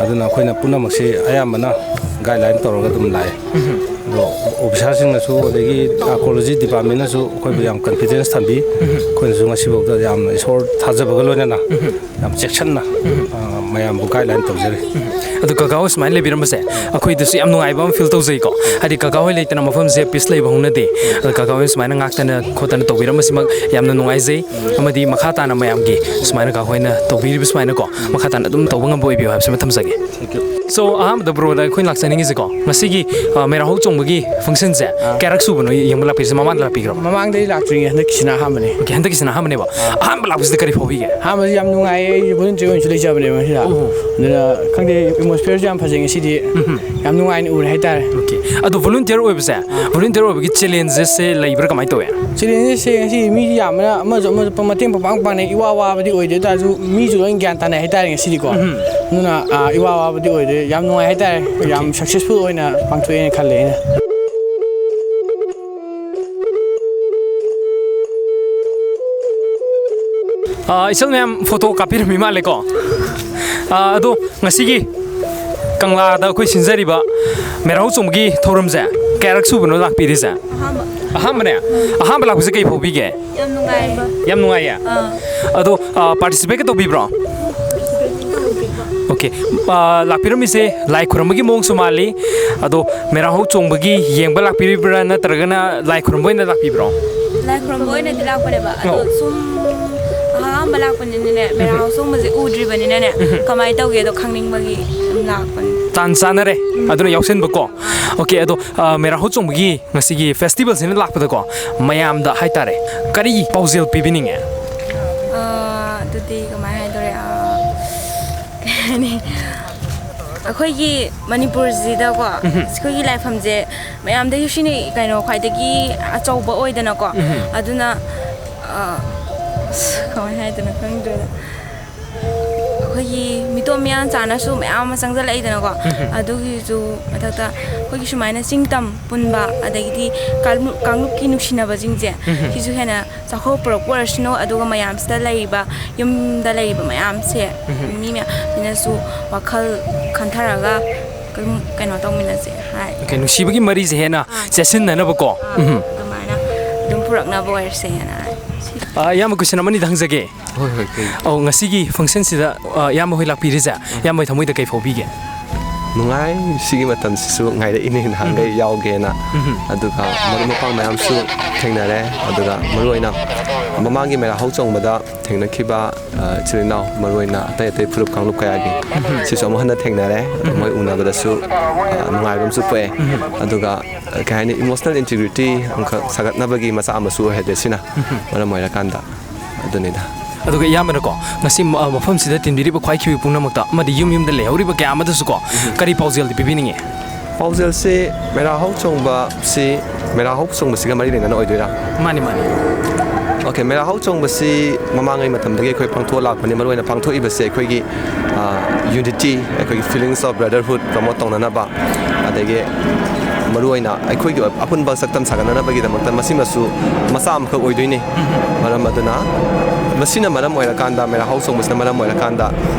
ꯑꯗꯨꯅ ꯑꯩꯈꯣꯏꯅ ꯄꯨꯝꯅꯃꯛꯁꯤ ꯑꯌꯥꯝꯕꯅ ꯒꯥꯏꯗꯂꯥꯏꯟ ꯇꯧꯔꯒ ꯑꯗꯨꯝ ꯂꯥꯛꯑꯦ꯫ ꯑꯗꯣ ꯑꯣꯐꯤꯁꯥꯔꯁꯤꯡꯅꯁꯨ, ꯑꯗꯒꯤ ꯑꯥꯔꯀꯤꯑꯣꯂꯣꯖꯤ ꯗꯤꯄꯥꯔꯠꯃꯦꯟꯅꯁꯨ ꯑꯩꯈꯣꯏꯕꯨ ꯌꯥꯝ ꯀꯟꯐꯤꯗꯦꯟꯁ ꯊꯝꯕꯤ꯫ ꯑꯩꯈꯣꯏꯅꯁꯨ ꯉꯁꯤꯐꯥꯎꯗ ꯌꯥꯝꯅ ꯏꯁꯣꯔ ꯊꯥꯖꯕꯒ ꯂꯣꯏꯅꯅ ꯌꯥꯝ ꯆꯦꯛꯁꯤꯟꯅ, ꯑ, ꯃꯌꯥꯝꯕꯨ ꯒꯥꯏꯗꯂꯥꯏꯟ ꯇꯧꯖꯔꯤ꯫ ꯑꯗꯣ ꯀꯀꯥ ꯍꯣꯏ ꯁꯨꯃꯥꯏꯅ ꯂꯩꯕꯤꯔꯝꯕꯁꯦ ꯑꯩꯈꯣꯏꯗꯁꯨ ꯌꯥꯝ ꯅꯨꯡꯉꯥꯏꯕ ꯑꯃ ꯐꯤꯜ ꯇꯧꯖꯩꯀꯣ꯫ ꯍꯥꯏꯗꯤ ꯀꯀꯥ ꯍꯣꯏ ꯂꯩꯇꯅ ꯃꯐꯝꯁꯦ ꯄꯤꯁ ꯂꯩꯕ ꯍꯧꯅꯗꯦ꯫ ꯑꯗꯣ ꯀꯀꯥ ꯍꯣꯏ ꯁꯨꯃꯥꯏꯅ ꯉꯥꯛꯇꯅ ꯈꯣꯠꯇꯅ ꯇꯧꯕꯤꯔꯝꯕꯁꯤꯃꯛ ꯌꯥꯝꯅ ꯅꯨꯡꯉꯥꯏꯖꯩ꯫ ꯑꯃꯗꯤ ꯃꯈꯥ ꯇꯥꯅ ꯃꯌꯥꯝꯒꯤ ꯁꯨꯃꯥꯏꯅ ꯀꯀꯥ ꯍꯣꯏꯅ ꯇꯧꯕꯤꯔꯤꯕ ꯁꯨꯃꯥꯏꯅꯀꯣ, ꯃꯈꯥ ꯇꯥꯅ ꯑꯗꯨꯝ ꯇꯧꯕ ꯉꯝꯕ ꯑꯣꯏꯕꯤꯌꯨ ꯍꯥꯏꯕꯁꯤꯃ ꯊꯝꯖꯒꯦ꯫ So, ꯑꯍꯥꯟꯕꯗ ꯕ꯭ꯔꯣꯗ ꯑꯩꯈꯣꯏꯅ ꯂꯥꯛꯆꯅꯤꯡꯉꯤꯁꯦꯀꯣ, ꯉꯁꯤꯒꯤ, ꯑ, ꯃꯦꯔꯥ ꯍꯧ ꯆꯣꯡꯕꯒꯤ ꯐꯪꯁꯟꯁꯦ ꯑꯥ꯫ ꯀꯌꯥꯔꯛ ꯁꯨꯕꯅꯣ ꯌꯦꯡꯕ ꯂꯥꯛꯄꯤꯔꯤꯁꯦ? ꯃꯃꯥꯡꯗ ꯂꯥꯛꯄꯤꯈ꯭ꯔꯕꯣ? ꯃꯃꯥꯡꯗꯗꯤ ꯂꯥꯛꯇ꯭ꯔꯤꯉꯩ, ꯍꯟꯗꯛꯀꯤꯁꯤꯅ ꯑꯍꯥꯟꯕꯅꯦ꯫ Okay, ꯍꯟꯗꯛꯀꯤꯁꯤꯅ ꯑꯍꯥꯟꯕꯅꯦꯕ꯫ ꯑꯥ꯫ ꯑꯍꯥꯟꯕ ꯂꯥꯛꯄꯁꯤꯗ ꯀꯔꯤ ꯐꯥꯎꯕꯤꯒꯦ? ꯑꯍꯥꯟꯕꯁꯤ ꯌꯥꯝ ꯅꯨꯡꯉꯥꯏꯌꯦ, ꯑꯩꯁꯦ ꯚꯣꯂꯨꯟꯇꯤꯌꯔ ꯑꯣꯏꯅꯁꯨ ꯂꯩꯖꯕꯅꯦꯕ ꯉꯁꯤꯗ꯫ ꯑꯣ꯫ ꯑꯗꯨꯅ ꯈꯪꯗꯦ, ꯑꯦꯠꯃꯣꯁꯐꯤꯌꯔꯁꯨ ꯌꯥꯝ ꯐꯖꯩ ꯉꯁꯤꯗꯤ꯫ ꯎꯝ꯫ ꯌꯥꯝ ꯅꯨꯡꯉꯥꯏꯅ ꯎꯔꯦ ꯍꯥꯏꯇꯥꯔꯦ꯫ Okay꯫ ꯑꯗꯣ ꯚꯣꯂꯨꯟꯇꯤꯌꯔ ꯑꯣꯏꯕꯁꯦ, ꯑꯥ꯫ ꯚꯣꯂꯨꯟꯇꯤꯌꯔ ꯑꯣꯏꯕꯒꯤ ꯆꯦꯂꯦꯟꯖꯦꯁꯁꯦ ꯂꯩꯕ꯭ꯔꯥ, ꯀꯃꯥꯏꯅ ꯇꯧꯋꯦ? ꯆꯦꯂꯦꯟꯖꯦꯁꯁꯦ ꯉꯁꯤ ꯃꯤꯁꯨ ꯌꯥꯝꯕꯅ ꯑꯃꯁꯨ ꯑꯃꯁꯨ ꯃꯇꯦꯡ ꯄꯪꯄꯥꯡ ꯄꯥꯡꯅꯩ, ꯏꯋꯥ ꯋꯥꯕꯗꯤ ꯑꯣꯏꯗꯦ, ꯑꯗꯨ ꯇꯥꯔꯁꯨ ꯃꯤꯁꯨ ꯂꯣꯏ ꯒ꯭ꯌꯥꯟ ꯇꯥꯅꯩ ꯍꯥꯏꯇꯥꯔꯦ ꯉꯁꯤꯗꯤꯀꯣ꯫ ꯎꯝ꯫ ꯑꯗꯨꯅ, ꯑꯥ, ꯏꯋꯥ ꯋꯥꯕꯗꯤ ꯑꯣꯏꯗꯦ, ꯌꯥꯝ ꯅꯨꯡꯉꯥꯏ ꯍꯥꯏꯇꯥꯔꯦ꯫ Okay꯫ ꯌꯥꯝ ꯁꯛꯁꯦꯁꯐꯨꯜ ꯑꯣꯏꯅ ꯄꯥꯡꯊꯣꯛꯑꯦꯅ ꯈꯜꯂꯦ ꯑꯩꯅ꯫ ꯑꯥ, ꯏꯆꯜ ꯃꯌꯥꯝ ꯐꯣꯇꯣ ꯀꯥꯞꯄꯤꯔꯝꯃꯤ ꯃꯥꯜꯂꯦꯀꯣ꯫ ꯑꯥ, ꯑꯗꯣ ꯉꯁꯤꯒꯤ ꯀꯪꯂꯥꯗ ꯑꯩꯈꯣꯏ ꯁꯤꯟꯖꯔꯤꯕ ꯃꯦꯔꯥ ꯍꯧ ꯆꯣꯡꯕꯒꯤ ꯊꯧꯔꯝꯁꯦ ꯀꯌꯥꯔꯛ ꯁꯨꯕꯅꯣ ꯂꯥꯛꯄꯤꯔꯤꯁꯦ? ꯑꯍꯥꯟꯕ꯫ ꯑꯍꯥꯟꯕꯅꯦ? ꯑꯍꯥꯟꯕ ꯂꯥꯛꯄꯁꯦ ꯀꯩ ꯐꯥꯎꯕꯤꯒꯦ? ꯌꯥꯝ ꯅꯨꯡꯉꯥꯏ꯫ ꯌꯥꯝ ꯅꯨꯡꯉꯥꯏꯌꯦ? ꯑꯥ꯫ ꯑꯗꯣ, ꯑꯥ, ꯄꯥꯔꯇꯤꯁꯤꯄꯦꯠꯀ ꯇꯧꯕꯤꯕ꯭ꯔꯣ? Okay꯫ ꯑꯥ, ꯂꯥꯛꯄꯤꯔꯝꯃꯤꯁꯦ ꯂꯥꯏ ꯈꯨꯔꯨꯝꯕꯒꯤ ꯃꯑꯣꯡꯁꯨ ꯃꯥꯜꯂꯤ꯫ ꯑꯗꯣ ꯃꯦꯔꯥ ꯍꯧ ꯆꯣꯡꯕꯒꯤ ꯌꯦꯡꯕ ꯂꯥꯛꯄꯤꯔꯤꯕ꯭ꯔꯥ, ꯅꯠꯇ꯭ꯔꯒꯅ ꯂꯥꯏ ꯈꯨꯔꯨꯝꯕ ꯑꯣꯏꯅ ꯂꯥꯛꯄꯤꯕ꯭ꯔꯣ? ꯂꯥꯏ ꯈꯨꯔꯨꯝꯕ ꯑꯣꯏꯅꯗꯤ ꯂꯥꯛꯄꯅꯦꯕ꯫ ꯑꯗꯣ ꯑꯣ꯫ ꯁꯨꯝ ꯑꯍꯥꯟꯕ ꯂꯥꯛꯄꯅꯤꯅꯅꯦ, ꯃꯦꯔꯥ ꯍꯧ ꯆꯣꯡꯕꯁꯦ ꯎꯗ꯭ꯔꯤꯕꯅꯤꯅꯅꯦ, ꯎꯝ꯫ ꯀꯃꯥꯏꯅ ꯇꯧꯒꯦꯗꯣ ꯈꯪꯅꯤꯡꯕꯒꯤ ꯑꯗꯨꯝ ꯂꯥꯛꯄꯅꯤ꯫ ꯇꯥꯟ ꯆꯥꯅꯔꯦ꯫ ꯎꯝ꯫ ꯑꯗꯨꯅ ꯌꯥꯎꯁꯟꯕꯀꯣ꯫ Okay, ꯑꯗꯣ, ꯑꯥ, ꯃꯦꯔꯥ ꯍꯧ ꯆꯣꯡꯕꯒꯤ ꯉꯁꯤꯒꯤ ꯐꯦꯁꯇꯤꯚꯦꯜꯁꯤꯅ ꯂꯥꯛꯄꯗꯀꯣ, ꯃꯌꯥꯝꯗ ꯍꯥꯏꯇꯥꯔꯦ, ꯀꯔꯤ ꯄꯥꯎꯖꯦꯜ ꯄꯤꯕꯤꯅꯤꯡꯉꯦ? ꯑꯥ, ꯑꯗꯨꯗꯤ ꯀꯃꯥꯏ ꯍꯥꯏꯗꯣꯔꯦ? ꯑꯥ, ꯀꯩ ꯍꯥꯏꯅꯤ? ꯑꯩꯈꯣꯏꯒꯤ ꯃꯅꯤꯄꯨꯔꯁꯤꯗꯀꯣ, ꯎꯝꯍꯨꯝ꯫ ꯑꯩꯈꯣꯏꯒꯤ ꯂꯥꯏꯐꯝꯁꯦ ꯃꯌꯥꯝꯗꯒꯤ ꯁꯤꯅ ꯀꯩꯅꯣ ꯈ꯭ꯋꯥꯏꯗꯒꯤ ꯑꯆꯧꯕ ꯑꯣꯏꯗꯅꯀꯣ꯫ ꯎꯝꯍꯨꯝ꯫ ꯑꯗꯨꯅ, ꯑꯥ, ꯑꯁ, ꯀꯃꯥꯏꯅ ꯍꯥꯏꯗꯣꯏꯅꯣ ꯈꯪꯗ꯭ꯔꯦꯗ꯫ ꯑꯩꯈꯣꯏꯒꯤ ꯃꯤꯇꯣꯞ ꯃꯤꯌꯥꯟꯆꯥꯅꯁꯨ ꯃꯌꯥꯝ ꯑꯃ ꯆꯪꯁꯤꯜꯂꯛꯏꯗꯅꯀꯣ꯫ ꯎꯝ꯫ ꯑꯗꯨꯒꯤꯁꯨ ꯃꯊꯛꯇ ꯑꯩꯈꯣꯏꯒꯤ ꯁꯨꯃꯥꯏꯅ ꯆꯤꯡ ꯇꯝ ꯄꯨꯟꯕ, ꯑꯗꯒꯤꯗꯤ ꯀꯥꯡꯂꯨꯞ-, ꯀꯥꯡꯂꯨꯞꯀꯤ ꯅꯨꯡꯁꯤꯅꯕꯁꯤꯡꯁꯦ, ꯎꯝ꯫ ꯁꯤꯁꯨ ꯍꯦꯟꯅ ꯆꯥꯎꯈꯠꯄ ꯄꯨꯔꯛꯄ ꯑꯣꯏꯔꯁꯅꯨ꯫ ꯑꯗꯨꯒ ꯃꯌꯥꯝꯁꯤꯗ ꯂꯩꯔꯤꯕ, ꯌꯨꯝꯗ ꯂꯩꯔꯤꯕ ꯃꯌꯥꯝꯁꯦ, ꯎꯝ꯫ ꯃꯤ ꯃꯌꯥꯝꯁꯤꯅꯁꯨ ꯋꯥꯈꯜ ꯈꯟꯊꯔꯒ ꯑꯗꯨꯝ ꯀꯩꯅꯣ ꯇꯧꯃꯤꯟꯅꯁꯦ ꯍꯥꯏ꯫ ꯑꯣꯀꯦ, ꯅꯨꯡꯁꯤꯕꯒꯤ ꯃꯔꯤꯁꯦ ꯍꯦꯟꯅ ꯑꯥ꯫ ꯆꯦꯠꯁꯤꯟꯅꯅꯕꯀꯣ꯫ ꯑꯥ, ꯎꯝ꯫ ꯑꯗꯨꯃꯥꯏꯅ ꯑꯗꯨꯝ ꯄꯨꯔꯛꯅꯕ ꯑꯣꯏꯔꯁꯦꯅ ꯍꯥꯏ꯫ ꯁꯤ ꯑꯥ, ꯏꯌꯥꯝꯕ, question ꯑꯃꯅꯤꯗ ꯍꯪꯖꯒꯦ꯫ ꯍꯣꯏ, ꯍꯣꯏ, ꯀꯩ? ꯑꯧ, ꯉꯁꯤꯒꯤ functionꯁꯤꯗ, ꯑ, ꯏꯌꯥꯝꯕ ꯍꯣꯏ ꯂꯥꯛꯄꯤꯔꯤꯁꯦ, ꯎꯝ꯫ ꯏꯌꯥꯝꯕ ꯍꯣꯏ ꯊꯃꯣꯏꯗ ꯀꯩ ꯐꯥꯎꯕꯤꯒꯦ? ꯅꯨꯡꯉꯥꯏ, ꯁꯤꯒꯤ ꯃꯇꯝꯁꯤꯁꯨ ꯉꯥꯏꯔꯛꯏꯅꯦ, ꯅꯍꯥꯟꯈꯩ ꯎꯝ꯫ ꯌꯥꯎꯒꯦꯅ꯫ ꯎꯝ꯫ ꯑꯗꯨꯒ ꯃꯔꯨꯞ ꯃꯄꯥꯡ ꯃꯌꯥꯝꯁꯨ ꯊꯦꯡꯅꯔꯦ, ꯑꯗꯨꯒ ꯃꯔꯨꯑꯣꯏꯅ ꯃꯃꯥꯡꯒꯤ ꯃꯦꯔꯥ ꯍꯧ ꯆꯣꯡꯕꯗ ꯊꯦꯡꯅꯈꯤꯕ, ꯑ, ꯏꯆꯤꯜ ꯏꯅꯥꯎ, ꯃꯔꯨꯑꯣꯏꯅ ꯑꯇꯩ ꯑꯇꯩ ꯐꯨꯔꯨꯞ ꯀꯥꯡꯂꯨꯞ ꯀꯌꯥꯒꯤ, ꯎꯝ꯫ ꯁꯤꯁꯨ ꯑꯃꯨꯛ ꯍꯟꯅ ꯊꯦꯡꯅꯔꯦ꯫ ꯎꯝ꯫ ꯃꯣꯏ ꯎꯅꯕꯗꯁꯨ, ꯑ, ꯅꯨꯡꯉꯥꯏꯕ ꯑꯃꯁꯨ ꯄꯣꯛꯑꯦ꯫ ꯎꯝ꯫ ꯑꯗꯨꯒ, ꯑ, ꯀꯩ ꯍꯥꯏꯅꯤ, emotional integrity ꯑꯃꯈꯛ ꯁꯥꯒꯠꯅꯕꯒꯤ ꯃꯆꯥꯛ ꯑꯃꯁꯨ ꯑꯣꯏꯍꯜꯂꯦ ꯁꯤꯅ, ꯎꯝ꯫ ꯃꯔꯝ ꯑꯣꯏꯔꯀꯥꯟꯗ꯫ ꯑꯗꯨꯅꯤꯗ꯫ ꯑꯗꯨꯒ ꯏꯌꯥꯝꯕꯅꯀꯣ, ꯉꯁꯤ ꯃ-, ꯃꯐꯝꯁꯤꯗ ꯇꯤꯟꯕꯤꯔꯤꯕ ꯈ꯭ꯋꯥꯏꯈꯤꯕꯤ ꯄꯨꯝꯅꯃꯛꯇ ꯑꯃꯗꯤ ꯌꯨꯝ ꯌꯨꯝꯗ ꯂꯩꯍꯧꯔꯤꯕ ꯀꯌꯥ ꯑꯃꯗꯁꯨꯀꯣ, ꯎꯝ꯫ ꯀꯔꯤ ꯄꯥꯎꯖꯦꯜꯗꯤ ꯄꯤꯕꯤꯅꯤꯡꯉꯤ? ꯄꯥꯎꯖꯦꯜꯁꯤ, ꯃꯦꯔꯥ ꯍꯧ ꯆꯣꯡꯕꯁꯤ, ꯃꯦꯔꯥ ꯍꯧ ꯆꯣꯡꯕꯁꯤꯒ ꯃꯔꯤ ꯂꯩꯅꯅ ꯑꯣꯏꯗꯣꯏꯔꯥ? ꯃꯥꯅꯤ, ꯃꯥꯅꯤ꯫ ꯑꯣꯀꯦ, ꯃꯦꯔꯥ ꯍꯧ ꯆꯣꯡꯕꯁꯤ ꯃꯃꯥꯡꯉꯩ ꯃꯇꯝꯗꯒꯤ ꯑꯩꯈꯣꯏ ꯄꯥꯡꯊꯣꯛꯑ ꯂꯥꯛꯄꯅꯤ꯫ ꯃꯔꯨꯑꯣꯏꯅ ꯄꯥꯡꯊꯣꯛꯏꯕꯁꯦ ꯑꯩꯈꯣꯏꯒꯤ, ꯑ, unity, ꯑꯩꯈꯣꯏꯒꯤ feelings of brotherhood promote ꯇꯧꯅꯅꯕ, ꯑꯗꯒꯤ ꯃꯔꯨꯑꯣꯏꯅ ꯑꯩꯈꯣꯏꯒꯤ ꯑꯄꯨꯟꯕ ꯁꯛꯇꯝ ꯁꯥꯒꯠꯅꯅꯕꯒꯤꯗꯃꯛꯇ ꯃꯁꯤꯃꯁꯨ ꯃꯆꯥ ꯑꯃꯈꯛ ꯑꯣꯏꯗꯣꯏꯅꯤ꯫ ꯃꯔꯝ ꯑꯗꯨꯅ, ꯃꯁꯤꯅ ꯃꯔꯝ ꯑꯣꯏꯔꯀꯥꯟꯗ, ꯃꯦꯔꯥ ꯍꯧ ꯆꯣꯡꯕꯁꯤꯅ ꯃꯔꯝ ꯑꯣꯏꯔꯀꯥꯟꯗ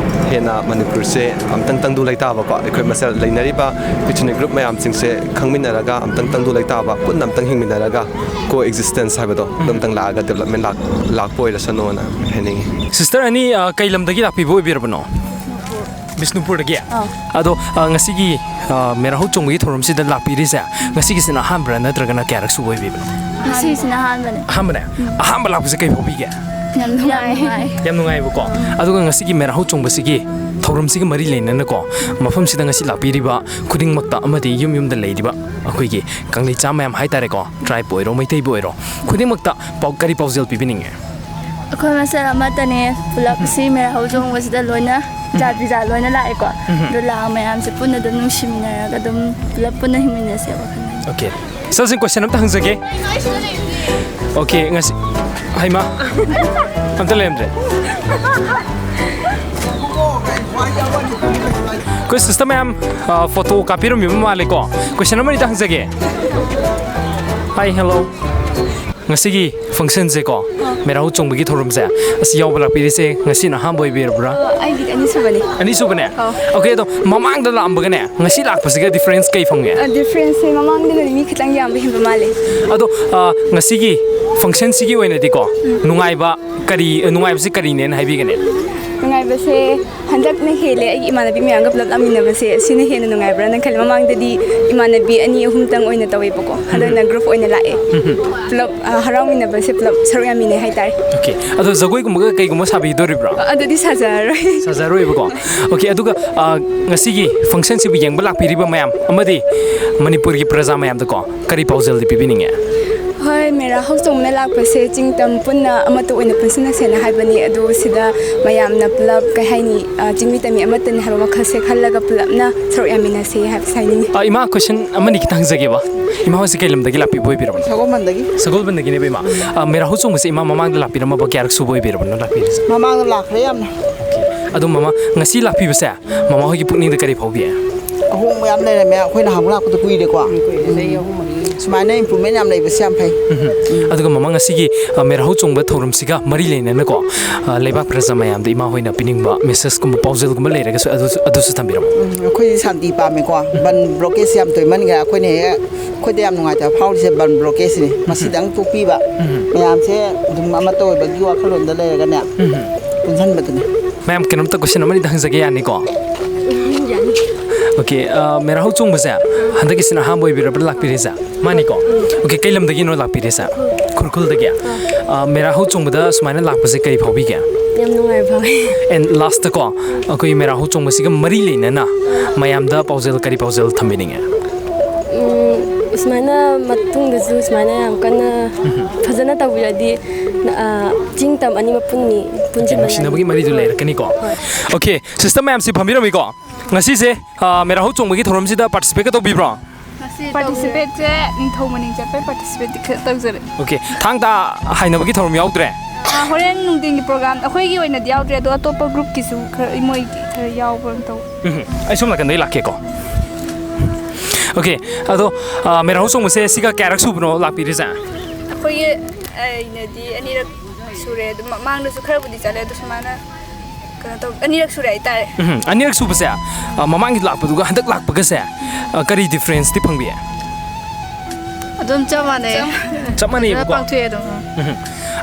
ꯍꯦꯟꯅ ꯃꯅꯤꯄꯨꯔꯁꯦ ꯑꯃꯨꯛꯇꯪ ꯇꯪꯗꯨ ꯂꯩꯇꯥꯕꯀꯣ, ꯑꯩꯈꯣꯏ ꯃꯁꯦꯜ ꯂꯩꯅꯔꯤꯕ ꯏꯊꯅꯤꯛ ꯒ꯭ꯔꯨꯞ ꯃꯌꯥꯝꯁꯤꯡꯁꯦ ꯈꯪꯃꯤꯟꯅꯔꯒ ꯑꯃꯨꯛꯇꯪ ꯇꯪꯗꯨ ꯂꯩꯇꯥꯕ, ꯄꯨꯟꯅ ꯑꯃꯨꯛꯇꯪ ꯍꯤꯡꯃꯤꯟꯅꯔꯒ co existence ꯍꯥꯏꯕꯗꯣ, ꯑꯗꯨꯝꯇꯪ ꯂꯥꯛꯑꯒ development ꯂꯥꯛ-, ꯂꯥꯛꯄ ꯑꯣꯏꯔꯁꯅꯨꯅ ꯍꯥꯏꯅꯤꯡꯉꯤ꯫ Sister ꯑꯅꯤ, ꯑ, ꯀꯩ ꯂꯝꯗꯒꯤ ꯂꯥꯛꯄꯤꯕ ꯑꯣꯏꯕꯤꯔꯕꯅꯣ? ꯕꯤꯁꯅꯨꯄꯨꯔꯗꯒꯤ? ꯑꯥ꯫ ꯑꯗꯣ, ꯑ, ꯉꯁꯤꯒꯤ, ꯑ, ꯃꯦꯔꯥ ꯍꯧ ꯆꯣꯡꯕꯒꯤ ꯊꯧꯔꯝꯁꯤꯗ ꯂꯥꯛꯄꯤꯔꯤꯁꯦ, ꯉꯁꯤꯒꯤꯁꯤꯅ ꯑꯍꯥꯟꯕꯔꯥ ꯅꯠꯇ꯭ꯔꯒꯅ ꯀꯌꯥꯔꯛ ꯁꯨꯕ ꯑꯣꯏꯕꯤꯕꯅꯣ? ꯉꯁꯤꯒꯤꯁꯤꯅ ꯑꯍꯥꯟꯕꯅꯦ꯫ ꯑꯍꯥꯟꯕꯅꯦ? ꯎꯝ꯫ ꯑꯍꯥꯟꯕ ꯂꯥꯛꯄꯁꯦ ꯀꯩ ꯐꯥꯎꯕꯤꯒꯦ? ꯌꯥꯝ ꯅꯨꯡꯉꯥꯏ꯫ ꯌꯥꯝ ꯅꯨꯡꯉꯥꯏ꯫ ꯌꯥꯝ ꯅꯨꯡꯉꯥꯏꯕꯀꯣ? ꯎꯝ꯫ ꯑꯗꯨꯒ ꯉꯁꯤꯒꯤ ꯃꯦꯔꯥ ꯍꯧ ꯆꯣꯡꯕꯁꯤꯒꯤ ꯊꯧꯔꯝꯁꯤꯒ ꯃꯔꯤ ꯂꯩꯅꯅꯀꯣ, ꯃꯐꯝꯁꯤꯗ ꯉꯁꯤ ꯂꯥꯛꯄꯤꯔꯤꯕ ꯈꯨꯗꯤꯡꯃꯛꯇ ꯑꯃꯗꯤ ꯌꯨꯝ ꯌꯨꯝꯗ ꯂꯩꯔꯤꯕ ꯑꯩꯈꯣꯏꯒꯤ ꯀꯪꯂꯩꯆꯥ ꯃꯌꯥꯝ ꯍꯥꯏꯇꯥꯔꯦꯀꯣ, tribe ꯑꯣꯏꯔꯣ, ꯃꯩꯇꯩꯕꯨ ꯑꯣꯏꯔꯣ, ꯈꯨꯗꯤꯡꯃꯛꯇ ꯄꯥꯎ-, ꯀꯔꯤ ꯄꯥꯎꯖꯦꯜ ꯄꯤꯕꯤꯅꯤꯡꯉꯤ? ꯑꯩꯈꯣꯏ ꯃꯁꯦꯜ ꯑꯃꯠꯇꯅꯦ, ꯄꯨꯂꯞ ꯎꯝ꯫ ꯁꯤ ꯃꯦꯔꯥ ꯍꯧ ꯆꯣꯡꯕꯁꯤꯗ ꯂꯣꯏꯅ ꯎꯝ꯫ ꯖꯥꯠ ꯕꯤꯖꯥꯠ ꯂꯣꯏꯅ ꯂꯥꯛꯑꯦꯀꯣ꯫ ꯎꯝ꯫ ꯑꯗꯣ ꯂꯥꯛꯑ ꯃꯌꯥꯝꯁꯦ ꯄꯨꯟꯅ ꯑꯗꯨꯝ ꯅꯨꯡꯁꯤꯃꯤꯟꯅꯔꯒ ꯑꯗꯨꯝ ꯄꯨꯂꯞ ꯄꯨꯟꯅ ꯍꯤꯡꯃꯤꯟꯅꯁꯦ ꯋꯥꯈꯜ꯫ ꯑꯣꯀꯦ꯫ Sir, ꯁꯤ question ꯑꯝꯇ ꯍꯪꯖꯒꯦ꯫ ꯑꯣꯀꯦ, ꯉꯁꯤ, ꯍꯩꯃꯥ, ꯑꯝꯇ ꯂꯩꯔꯝꯗ꯭ꯔꯦ꯫ ꯑꯩꯈꯣꯏ ꯁꯤꯁꯇꯔ ꯃꯌꯥꯝ, ꯑ, ꯐꯣꯇꯣ ꯀꯥꯞꯄꯤꯔꯝꯃꯤꯕ ꯃꯥꯜꯂꯦꯀꯣ꯫ ꯀꯣꯏꯁꯟ ꯑꯃꯅꯤꯗ ꯍꯪꯖꯒꯦ꯫ Hi, hello꯫ ꯉꯁꯤꯒꯤ ꯐꯪꯁꯟꯁꯦꯀꯣ, ꯃꯦꯔꯥ ꯍꯧ ꯆꯣꯡꯕꯒꯤ ꯊꯧꯔꯝꯁꯦ, ꯑꯁꯤ ꯌꯥꯎꯕ ꯂꯥꯛꯄꯤꯔꯤꯁꯦ ꯉꯁꯤꯅ ꯑꯍꯥꯟꯕ ꯑꯣꯏꯕꯤꯔꯕ꯭ꯔꯥ? ꯑ, ꯑꯩꯒꯤꯗꯤ ꯑꯅꯤꯁꯨꯕꯅꯤ꯫ ꯑꯅꯤꯁꯨꯕꯅꯦ? ꯑꯧ꯫ Okay, ꯑꯗꯣ ꯃꯃꯥꯡꯗ ꯂꯥꯛꯑꯝꯕꯒꯅꯦ, ꯉꯁꯤ ꯂꯥꯛꯄꯁꯤꯒ difference ꯀꯩ ꯐꯪꯉꯦ? ꯑ, difference ꯁꯦ ꯃꯃꯥꯡꯗꯅꯗꯤ ꯃꯤ ꯈꯤꯇꯪ ꯌꯥꯝꯕ ꯍꯦꯟꯕ ꯃꯥꯜꯂꯦ꯫ ꯑꯗꯣ, ꯑ, ꯉꯁꯤꯒꯤ ꯐꯪꯁꯟꯁꯤꯒꯤ ꯑꯣꯏꯅꯗꯤꯀꯣ, ꯎꯝ꯫ ꯅꯨꯡꯉꯥꯏꯕ ꯀꯔꯤ, ꯅꯨꯡꯉꯥꯏꯕꯁꯤ ꯀꯔꯤꯅꯦꯅ ꯍꯥꯏꯕꯤꯒꯅꯤ? ꯅꯨꯡꯉꯥꯏꯕꯁꯦ ꯍꯟꯗꯛꯅ ꯍꯦꯜꯂꯦ, ꯑꯩꯒꯤ ꯏꯃꯥꯟꯅꯕꯤ ꯃꯌꯥꯝꯒ ꯄꯨꯂꯞ ꯂꯥꯛꯃꯤꯟꯅꯕꯁꯦ, ꯁꯤꯅ ꯍꯦꯟꯅ ꯅꯨꯡꯉꯥꯏꯕ꯭ꯔꯥꯅ ꯈꯜꯂꯦ꯫ ꯃꯃꯥꯡꯗꯗꯤ ꯏꯃꯥꯟꯅꯕꯤ ꯑꯅꯤ ꯑꯍꯨꯝꯇꯪ ꯑꯣꯏꯅ ꯇꯧꯋꯦꯕꯀꯣ, ꯍꯟꯗꯛꯅ ꯎꯝ꯫ Group ꯑꯣꯏꯅ ꯂꯥꯛꯑꯦ꯫ ꯎꯝ꯫ ꯄꯨꯂꯞ, ꯑ, ꯍꯔꯥꯎꯃꯤꯟꯅꯕꯁꯦ ꯄꯨꯂꯞ ꯁꯔꯨꯛ ꯌꯥꯃꯤꯟꯅꯩ ꯍꯥꯏꯇꯥꯔꯦ꯫ Okay, ꯑꯗꯣ ꯖꯒꯣꯏꯒꯨꯝꯕꯒ ꯀꯩꯒꯨꯝꯕ ꯁꯥꯕꯤꯗꯣꯔꯤꯕ꯭ꯔꯣ? ꯑꯗꯨꯗꯤ ꯁꯥꯖꯔꯔꯣꯏ꯫ ꯁꯥꯖꯔꯔꯣꯏꯕꯀꯣ꯫ Okay, ꯑꯗꯨꯒ, ꯑ, ꯉꯁꯤꯒꯤ ꯐꯪꯁꯟꯁꯤꯕꯨ ꯌꯦꯡꯕ ꯂꯥꯛꯄꯤꯔꯤꯕ ꯃꯌꯥꯝ ꯑꯃꯗꯤ ꯃꯅꯤꯄꯨꯔꯒꯤ ꯄ꯭ꯔꯖꯥ ꯃꯌꯥꯝꯗꯀꯣ, ꯀꯔꯤ ꯄꯥꯎꯖꯦꯜꯗꯤ ꯄꯤꯕꯤꯅꯤꯡꯉꯦ? ꯍꯣꯏ, ꯃꯦꯔꯥ ꯍꯧ ꯆꯣꯡꯕꯅ ꯂꯥꯛꯄꯁꯦ ꯆꯤꯡ ꯇꯝ ꯄꯨꯟꯅ ꯑꯃꯠꯇ ꯑꯣꯏꯅ ꯄꯨꯟꯁꯤꯟꯅꯁꯦꯅ ꯍꯥꯏꯕꯅꯤ꯫ ꯑꯗꯣ ꯁꯤꯗ ꯃꯌꯥꯝꯅ ꯄꯨꯂꯞ, ꯀꯩ ꯍꯥꯏꯅꯤ, ꯑ, ꯆꯤꯡꯃꯤ ꯇꯝꯃꯤ ꯑꯃꯠꯇꯅꯤ ꯍꯥꯏꯕ ꯋꯥꯈꯜꯁꯦ ꯈꯜꯂꯒ ꯄꯨꯂꯞꯅ ꯁꯔꯨꯛ ꯌꯥꯃꯤꯟꯅꯁꯦ ꯍꯥꯏꯕꯁꯦ ꯍꯥꯏꯅꯤꯡꯉꯤ꯫ ꯑ, ꯏꯃꯥ, ꯀꯣꯏꯁꯟ ꯑꯃꯅꯤ ꯈꯤꯇꯪ ꯍꯪꯖꯒꯦꯕ꯫ ꯏꯃꯥ ꯍꯣꯏꯁꯦ ꯀꯩ ꯂꯝꯗꯒꯤ ꯂꯥꯛꯄꯤꯕ ꯑꯣꯏꯕꯤꯔꯕꯅꯣ? ꯁꯒꯣꯜꯕꯟꯗꯒꯤ꯫ ꯁꯒꯣꯜꯕꯟꯗꯒꯤꯅꯦꯕ, ꯏꯃꯥ꯫ ꯑ, ꯃꯦꯔꯥ ꯍꯧ ꯆꯣꯡꯕꯁꯦ ꯏꯃꯥ ꯃꯃꯥꯡꯗ ꯂꯥꯛꯄꯤꯔꯝꯃꯕ? ꯀꯌꯥꯔꯛ ꯁꯨꯕ ꯑꯣꯏꯕꯤꯔꯕꯅꯣ ꯂꯥꯛꯄꯤꯔꯤꯁꯦ? ꯃꯃꯥꯡꯗ ꯂꯥꯛꯈ꯭ꯔꯦ ꯌꯥꯝꯅ꯫ ꯑꯗꯣ ꯃꯃꯥ, ꯉꯁꯤ ꯂꯥꯛꯄꯤꯕꯁꯦ ꯃꯃꯥ ꯍꯣꯏꯒꯤ ꯄꯨꯛꯅꯤꯡꯗ ꯀꯔꯤ ꯐꯥꯎꯕꯤ? ꯑꯍꯣꯡꯕ ꯌꯥꯝ ꯂꯩꯔꯝꯃꯦ꯫ ꯑꯩꯈꯣꯏꯅ ꯍꯥꯟꯅ ꯂꯥꯛꯄꯗ ꯀꯨꯏꯔꯦꯀꯣ꯫ ꯎꯝ, ꯀꯨꯏꯔꯦ, ꯆꯍꯤ ꯑꯍꯨꯝ ꯃꯔꯤ꯫ ꯁꯨꯃꯥꯏꯅ improvement ꯌꯥꯝ ꯂꯩꯕꯁꯦ ꯌꯥꯝ ꯐꯩ꯫ ꯎꯝ꯫ ꯑꯗꯨꯒ ꯃꯃꯥ, ꯉꯁꯤꯒꯤ, ꯑ, ꯃꯦꯔꯥ ꯍꯧ ꯆꯣꯡꯕ ꯊꯧꯔꯝꯁꯤꯒ ꯃꯔꯤ ꯂꯩꯅꯅꯀꯣ, ꯑ, ꯂꯩꯕꯥꯛ ꯄ꯭ꯔꯖꯥ ꯃꯌꯥꯝꯗ ꯏꯃꯥ ꯍꯣꯏꯅ ꯄꯤꯅꯤꯡꯕ message ꯀꯨꯝꯕ, ꯄꯥꯎꯖꯦꯜꯒꯨꯝꯕ ꯂꯩꯔꯒꯁꯨ ꯑꯗꯨꯁꯨ, ꯑꯗꯨꯁꯨ ꯊꯝꯕꯤꯔꯝꯃꯨ꯫ ꯎꯝ, ꯑꯩꯈꯣꯏꯗꯤ ꯁꯥꯟꯇꯤ ꯄꯥꯝꯃꯦꯀꯣ꯫ ꯕꯟ blockade ꯁꯦ ꯌꯥꯝ ꯇꯣꯏꯃꯟꯈ꯭ꯔꯦ꯫ ꯑꯩꯈꯣꯏꯅ ꯍꯦꯛ, ꯑꯩꯈꯣꯏꯗ ꯌꯥꯝ ꯅꯨꯡꯉꯥꯏꯇꯕ ꯐꯥꯎꯔꯤꯁꯦ ꯕꯟ blockade ꯁꯤꯅꯤ꯫ ꯃꯁꯤꯗꯪ ꯇꯣꯛꯄꯤꯕ, ꯎꯝ꯫ ꯃꯌꯥꯝꯁꯦ ꯑꯗꯨꯝ ꯑꯃꯠꯇ ꯑꯣꯏꯕꯒꯤ ꯋꯥꯈꯜꯂꯣꯟꯗ ꯂꯩꯔꯒꯅꯦ, ꯎꯝ꯫ ꯄꯨꯟꯁꯤꯟꯕꯗꯨꯅꯤ꯫ ꯃꯌꯥꯝ, ꯀꯩꯅꯣꯝꯇ question ꯑꯃꯅꯤꯗ ꯍꯪꯖꯒꯦ, ꯌꯥꯅꯤꯀꯣ? ꯎꯝ, ꯌꯥꯅꯤ꯫ Okay, ꯑ, ꯃꯦꯔꯥ ꯍꯧ ꯆꯣꯡꯕꯁꯦ ꯍꯟꯗꯛꯀꯤꯁꯤꯅ ꯑꯍꯥꯟꯕ ꯑꯣꯏꯕꯤꯔꯕ꯭ꯔꯥ ꯂꯥꯛꯄꯤꯔꯤꯁꯦ? ꯃꯥꯅꯤꯀꯣ? ꯎꯝ꯫ Okay, ꯀꯩ ꯂꯝꯗꯒꯤꯅꯣ ꯂꯥꯛꯄꯤꯔꯤꯁꯦ? ꯎꯈ꯭ꯔꯨꯜ꯫ ꯎꯈ꯭ꯔꯨꯜꯗꯒꯤ? ꯑꯥ꯫ ꯑ, ꯃꯦꯔꯥ ꯍꯧ ꯆꯣꯡꯕꯗ ꯁꯨꯃꯥꯏꯅ ꯂꯥꯛꯄꯁꯦ ꯀꯔꯤ ꯐꯥꯎꯕꯤꯒꯦ? ꯌꯥꯝ ꯅꯨꯡꯉꯥꯏꯕ ꯐꯥꯎꯋꯦ꯫ And last ꯀꯣ, ꯑꯩꯈꯣꯏ ꯃꯦꯔꯥ ꯍꯧ ꯆꯣꯡꯕꯁꯤꯒ ꯃꯔꯤ ꯂꯩꯅꯅ ꯃꯌꯥꯝꯗ ꯄꯥꯎꯖꯦꯜ, ꯀꯔꯤ ꯄꯥꯎꯖꯦꯜ ꯊꯝꯕꯤꯅꯤꯡꯉꯦ? ꯎꯝ, ꯁꯨꯃꯥꯏꯅ ꯃꯇꯨꯡꯗꯁꯨ ꯁꯨꯃꯥꯏꯅ ꯌꯥꯝ ꯀꯟꯅ ꯎꯝ꯫ ꯐꯖꯅ ꯇꯧꯕꯤꯔꯗꯤ, ꯑ, ꯆꯤꯡ ꯇꯝ ꯑꯅꯤꯃꯛ ꯄꯨꯟꯅꯤ, ꯄꯨꯟꯁꯤꯟꯕ ꯅꯨꯡꯁꯤꯅꯕꯒꯤ ꯌꯥꯅꯤ꯫ ꯃꯔꯤꯗꯨ ꯍꯣꯏ꯫ ꯂꯩꯔꯛꯀꯅꯤꯀꯣ? ꯍꯣꯏ꯫ Okay, sister ꯃꯌꯥꯝꯁꯤ ꯐꯝꯕꯤꯔꯝꯃꯤꯀꯣ? ꯉꯁꯤꯁꯦ, ꯑ, ꯃꯦꯔꯥ ꯍꯧ ꯆꯣꯡꯕꯒꯤ ꯊꯧꯔꯝꯁꯤꯗ participate ꯀ ꯇꯧꯕꯤꯕ꯭ꯔꯣ? ꯄꯥꯔꯇꯤꯁꯤꯄꯦꯠꯁꯦ ꯅꯤꯡꯊꯧ ꯃꯅꯤꯡ ꯆꯠꯄꯩ ꯄꯥꯔꯇꯤꯁꯤꯄꯦꯠꯇꯤ ꯈꯔ ꯇꯧꯖꯔꯦ꯫ ꯑꯣꯀꯦ, ꯊꯥꯡ ꯇꯥ ꯍꯥꯏꯅꯕꯒꯤ ꯊꯧꯔꯝ ꯌꯥꯎꯗ꯭ꯔꯦ? ꯑꯥ, ꯍꯣꯔꯦꯟ ꯅꯨꯡꯊꯤꯟꯒꯤ ꯄ꯭ꯔꯣꯒ꯭ꯔꯥꯝ ꯑꯩꯈꯣꯏꯒꯤ ꯑꯣꯏꯅꯗꯤ ꯌꯥꯎꯗ꯭ꯔꯦ, ꯑꯗꯣ ꯑꯇꯣꯞꯄ ꯒ꯭ꯔꯨꯞꯀꯤꯁꯨ ꯈꯔ, ꯃꯣꯏꯒꯤ ꯈꯔ ꯌꯥꯎꯕ꯭ꯔꯥ ꯇꯧ꯫ ꯎꯝ, ꯑꯩ ꯁꯣꯝ ꯅꯥꯀꯟꯗꯩ ꯂꯥꯛꯀꯦꯀꯣ꯫ ꯑꯣꯀꯦ, ꯑꯗꯣ, ꯑ, ꯃꯦꯔꯥ ꯍꯧ ꯆꯣꯡꯕꯁꯦ ꯁꯤꯒ ꯀꯌꯥꯔꯛ ꯁꯨꯕꯅꯣ ꯂꯥꯛꯄꯤꯔꯤꯁꯦ? ꯑꯩꯈꯣꯏꯒꯤ ꯑꯩꯅꯗꯤ ꯑꯅꯤꯔꯛ ꯁꯨꯔꯦ, ꯑꯗꯨꯝ ꯃꯃꯥꯡꯗꯁꯨ ꯈꯔꯕꯨꯗꯤ ꯆꯠꯂꯦ, ꯑꯗꯣ ꯁꯨꯃꯥꯏꯅ ꯀꯩꯅꯣ ꯇꯧ, ꯑꯅꯤꯔꯛ ꯁꯨꯔꯦ ꯍꯥꯏꯇꯥꯔꯦ꯫ ꯎꯝ, ꯑꯅꯤꯔꯛ ꯁꯨꯕꯁꯦ, ꯑ, ꯃꯃꯥꯡꯒꯤ ꯂꯥꯛꯄꯗꯨꯒ ꯍꯟꯗꯛ ꯂꯥꯛꯄꯒꯁꯦ, ꯑ, ꯀꯔꯤ ꯗꯤꯐ꯭ꯔꯦꯟꯁꯇꯤ ꯐꯪꯕꯤ? ꯑꯗꯨꯝ ꯆꯞ ꯃꯥꯟꯅꯩ꯫ ꯆꯞ ꯃꯥꯟꯅꯩꯕꯀꯣ? ꯐꯖꯅ ꯄꯥꯡꯊꯣꯛꯑꯦ ꯑꯗꯨꯝ, ꯎꯝ꯫ ꯎꯝ꯫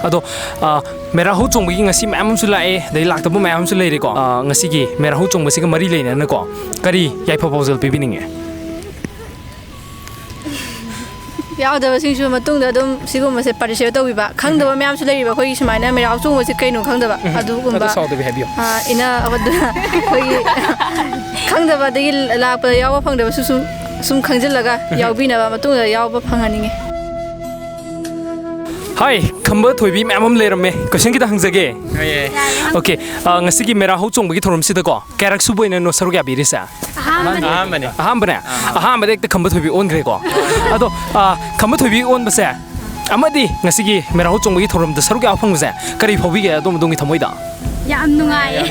ꯑꯗꯣ, ꯑ, ꯃꯦꯔꯥ ꯍꯧ ꯆꯣꯡꯕꯒꯤ ꯉꯁꯤ ꯃꯌꯥꯝ ꯑꯃꯁꯨ ꯂꯥꯛꯑꯦ, ꯑꯗꯩ ꯂꯥꯛꯇꯕ ꯃꯌꯥꯝ ꯑꯃꯁꯨ ꯂꯩꯔꯦꯀꯣ꯫ ꯑ, ꯉꯁꯤꯒꯤ ꯃꯦꯔꯥ ꯍꯧ ꯆꯣꯡꯕꯁꯤꯒ ꯃꯔꯤ ꯂꯩꯅꯅꯀꯣ, ꯀꯔꯤ ꯌꯥꯏꯐ ꯄꯥꯎꯖꯦꯜ ꯄꯤꯕꯤꯅꯤꯡꯉꯤ? ꯌꯥꯎꯗꯕꯁꯤꯡꯁꯨ ꯃꯇꯨꯡꯗ ꯑꯗꯨꯝ ꯁꯤꯒꯨꯝꯕꯁꯦ ꯄꯥꯔꯇꯤꯁꯤꯄꯦꯠ ꯇꯧꯕꯤꯕ, ꯈꯪꯗꯕ ꯃꯌꯥꯝꯁꯨ ꯂꯩꯔꯤꯕ, ꯑꯩꯈꯣꯏꯒꯤ ꯁꯨꯃꯥꯏꯅ ꯃꯦꯔꯥ ꯍꯧ ꯆꯣꯡꯕꯁꯦ ꯀꯩꯅꯣ ꯈꯪꯗꯕ, ꯎꯝ꯫ ꯑꯗꯨꯒꯨꯝꯕ꯫ ꯑꯗꯨ ꯁꯥꯎꯗꯕꯤ ꯍꯥꯏꯕꯤꯌꯨ꯫ ꯑ, ꯏꯅ-, ꯑꯗꯨꯅ ꯑꯩꯈꯣꯏꯒꯤ ꯈꯪꯗꯕ, ꯑꯗꯒꯤ ꯂꯥꯛꯄꯗ ꯌꯥꯎꯕ ꯐꯪꯗꯕꯁꯨ ꯁꯨꯝ, ꯁꯨꯝ ꯈꯪꯖꯤꯜꯂꯒ ꯎꯝ꯫ ꯌꯥꯎꯕꯤꯅꯕ, ꯃꯇꯨꯡꯗ ꯌꯥꯎꯕ ꯐꯪꯍꯟꯅꯤꯡꯉꯤ꯫ ꯍꯥꯏ, ꯈꯝꯕ ꯊꯣꯏꯕꯤ ꯃꯌꯥꯝ ꯑꯃ ꯂꯩꯔꯝꯃꯦ꯫ ꯀꯣꯏꯁꯟ ꯈꯤꯇ ꯍꯪꯖꯒꯦ꯫ ꯌꯥꯏꯌꯦ꯫ ꯑꯣꯀꯦ, ꯑ, ꯉꯁꯤꯒꯤ ꯃꯦꯔꯥ ꯍꯧ ꯆꯣꯡꯕꯒꯤ ꯊꯧꯔꯝꯁꯤꯗꯀꯣ, ꯀꯌꯥꯔꯛ ꯁꯨꯕ ꯑꯣꯏꯅꯅꯣ ꯁꯔꯨꯛ ꯌꯥꯕꯤꯔꯤꯁꯦ? ꯑꯍꯥꯟꯕꯅꯦ꯫ ꯑꯍꯥꯟꯕꯅꯦ꯫ ꯑꯍꯥꯟꯕꯅꯦ? ꯑꯍꯥꯟꯕꯗ ꯍꯦꯛꯇ ꯈꯝꯕ ꯊꯣꯏꯕꯤ ꯑꯣꯟꯈ꯭ꯔꯦꯀꯣ꯫ ꯑꯗꯣ, ꯑ, ꯈꯝꯕ ꯊꯣꯏꯕꯤ ꯑꯣꯟꯕꯁꯦ ꯑꯃꯗꯤ ꯉꯁꯤꯒꯤ ꯃꯦꯔꯥ ꯍꯧ ꯆꯣꯡꯕꯒꯤ ꯊꯧꯔꯝꯗ ꯁꯔꯨꯛ ꯌꯥꯕ ꯐꯪꯕꯁꯦ ꯀꯔꯤ ꯐꯥꯎꯕꯤꯒꯦ ꯑꯗꯣꯝ ꯑꯗꯣꯝꯒꯤ ꯊꯃꯣꯏꯗ? ꯌꯥꯝ ꯅꯨꯡꯉꯥꯏꯌꯦ꯫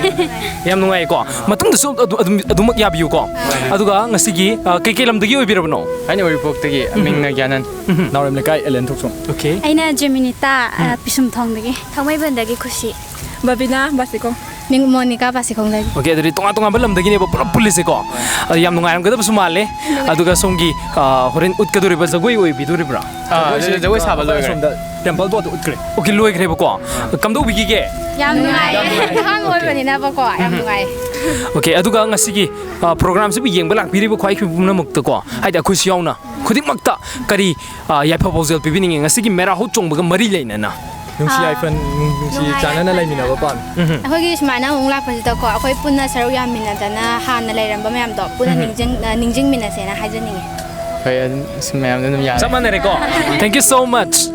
ꯌꯥꯝ ꯅꯨꯡꯉꯥꯏꯌꯦꯀꯣ꯫ ꯃꯇꯨꯡꯗꯁꯨ ꯑꯗꯨ, ꯑꯗꯨꯝ, ꯑꯗꯨꯃꯛ ꯌꯥꯕꯤꯌꯨꯀꯣ꯫ ꯑꯗꯨꯒ ꯉꯁꯤꯒꯤ, ꯑ, ꯀꯩꯀꯩ ꯂꯝꯗꯒꯤ ꯑꯣꯏꯕꯤꯔꯕꯅꯣ? ꯑꯩꯅ ꯎꯔꯤꯄꯣꯛꯇꯒꯤ, ꯎꯝ꯫ ꯃꯤꯡꯅ ꯒ꯭ꯌꯥꯅꯟ꯫ ꯎꯝ꯫ ꯅꯥꯎꯔꯦꯝ ꯂꯩꯀꯥꯏ ꯑꯦꯂꯦꯟ ꯊꯣꯛꯆꯣꯝ꯫ ꯑꯣꯀꯦ꯫ ꯑꯩꯅ ꯖꯦꯃꯤꯅꯤꯇꯥ, ꯑ, ꯎꯝ꯫ ꯄꯤꯁꯨꯝꯊꯣꯡꯗꯒꯤ꯫ ꯊꯥꯡꯃꯩꯕꯟꯗꯒꯤ ꯈꯨꯁꯤ꯫ ꯕꯕꯤꯅꯥ ꯕꯥꯁꯤꯈꯣꯡ꯫ ꯃꯤꯡ ꯃꯣꯅꯤꯀꯥ ꯕꯥꯁꯤꯈꯣꯡꯗꯒꯤ꯫ ꯑꯣꯀꯦ, ꯑꯗꯨꯗꯤ ꯇꯣꯉꯥꯟ ꯇꯣꯉꯥꯟꯕ ꯂꯝꯗꯒꯤꯅꯦꯕ ꯄꯨꯂꯞ ꯄꯨꯜꯂꯤꯁꯦꯀꯣ꯫ ꯑꯗ ꯌꯥꯝ ꯅꯨꯡꯉꯥꯏꯔꯝꯒꯗꯕꯁꯨ ꯃꯥꯜꯂꯦ꯫ ꯑꯗꯨꯒ ꯁꯣꯝꯒꯤ, ꯑ, ꯍꯣꯔꯦꯟ ꯎꯠꯀꯗꯧꯔꯤꯕ ꯖꯒꯣꯏ ꯑꯣꯏꯕꯤꯗꯣꯔꯤꯕ꯭ꯔꯥ? ꯑꯥ, ꯑꯗꯨ ꯖꯒꯣꯏ ꯁꯥꯕ ꯂꯣꯏꯈ꯭ꯔꯦ꯫ ꯑꯁꯣꯝꯗ ꯇꯦꯝꯄꯜ ꯕꯣꯠꯇ ꯎꯠꯈ꯭ꯔꯦ꯫ ꯑꯣꯀꯦ, ꯂꯣꯏꯈ꯭ꯔꯦꯕꯀꯣ꯫ ꯀꯝꯗꯧꯕꯤꯈꯤꯒꯦ? ꯌꯥꯝ ꯅꯨꯡꯉꯥꯏꯌꯦ꯫ ꯑꯍꯥꯟꯕ ꯑꯣꯏꯕꯅꯤꯅꯕꯀꯣ, ꯌꯥꯝ ꯎꯝ꯫ ꯅꯨꯡꯉꯥꯏꯌꯦ꯫ ꯑꯣꯀꯦ, ꯑꯗꯨꯒ ꯉꯁꯤꯒꯤ, ꯑ, ꯄ꯭ꯔꯣꯒ꯭ꯔꯥꯝꯁꯤꯕꯨ ꯌꯦꯡꯕ ꯂꯥꯛꯄꯤꯔꯤꯕ ꯈ꯭ꯋꯥꯏ ꯄꯨꯝꯅꯃꯛꯇꯀꯣ, ꯍꯥꯏꯗꯤ ꯑꯩꯈꯣꯏꯁꯨ ꯌꯥꯎꯅ ꯈꯨꯗꯤꯡꯃꯛꯇ ꯀꯔꯤ, ꯑ, ꯌꯥꯏꯐ ꯄꯥꯎꯖꯦꯜ ꯄꯤꯕꯤꯅꯤꯡꯉꯤ ꯉꯁꯤꯒꯤ ꯃꯦꯔꯥ ꯍꯧ ꯆꯣꯡꯕꯒ ꯃꯔꯤ ꯂꯩꯅꯅ? ꯅꯨꯡꯁꯤ ꯑꯥ, ꯌꯥꯏꯐ, ꯅꯨꯡꯁꯤ ꯅꯨꯡꯉꯥꯏ ꯆꯥꯟꯅꯅ ꯌꯥꯏꯐꯅ꯫ ꯂꯩꯃꯤꯟꯅꯕ ꯄꯥꯝꯃꯤ꯫ ꯎꯝ꯫ ꯑꯩꯈꯣꯏꯒꯤ ꯁꯨꯃꯥꯏꯅ ꯑꯃꯨꯛ ꯂꯥꯛꯄꯁꯤꯗꯀꯣ, ꯑꯩꯈꯣꯏ ꯄꯨꯟꯅ ꯁꯔꯨꯛ ꯌꯥꯃꯤꯟꯅꯗꯅ ꯍꯥꯟꯅ ꯂꯩꯔꯝꯕ ꯃꯌꯥꯝꯗꯣ ꯄꯨꯟꯅ ꯎꯝ꯫ ꯅꯤꯡꯁꯤꯡ-, ꯑ, ꯅꯤꯡꯁꯤꯡꯃꯤꯟꯅꯁꯦꯅ ꯍꯥꯏꯖꯅꯤꯡꯉꯤ꯫ ꯍꯣꯏ, ꯑꯗꯨꯝ ꯁꯤ ꯃꯌꯥꯝꯗ ꯑꯗꯨꯝ ꯌꯥꯔꯦ꯫ ꯆꯞ ꯃꯥꯟꯅꯔꯦꯀꯣ? Thank you so much꯫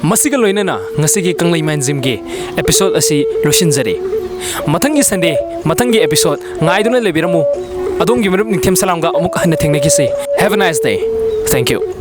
ꯃꯁꯤꯒ ꯂꯣꯏꯅꯅ ꯉꯁꯤꯒꯤ ꯀꯪꯂꯩ ꯃꯥꯏꯟꯖꯤꯝꯒꯤ episode ꯑꯁꯤ ꯂꯣꯏꯁꯤꯟꯖꯔꯤ꯫ ꯃꯊꯪꯒꯤ Sunday, ꯃꯊꯪꯒꯤ episode ꯉꯥꯏꯗꯨꯅ ꯂꯩꯕꯤꯔꯝꯃꯨ꯫ ꯑꯗꯣꯝꯒꯤ ꯃꯔꯨꯞ ꯅꯤꯡꯊꯦꯝ ꯁꯂꯥꯝꯒ ꯑꯃꯨꯛ ꯍꯟꯅ ꯊꯦꯡꯅꯈꯤꯁꯤ꯫ Have a nice day꯫ Thank you.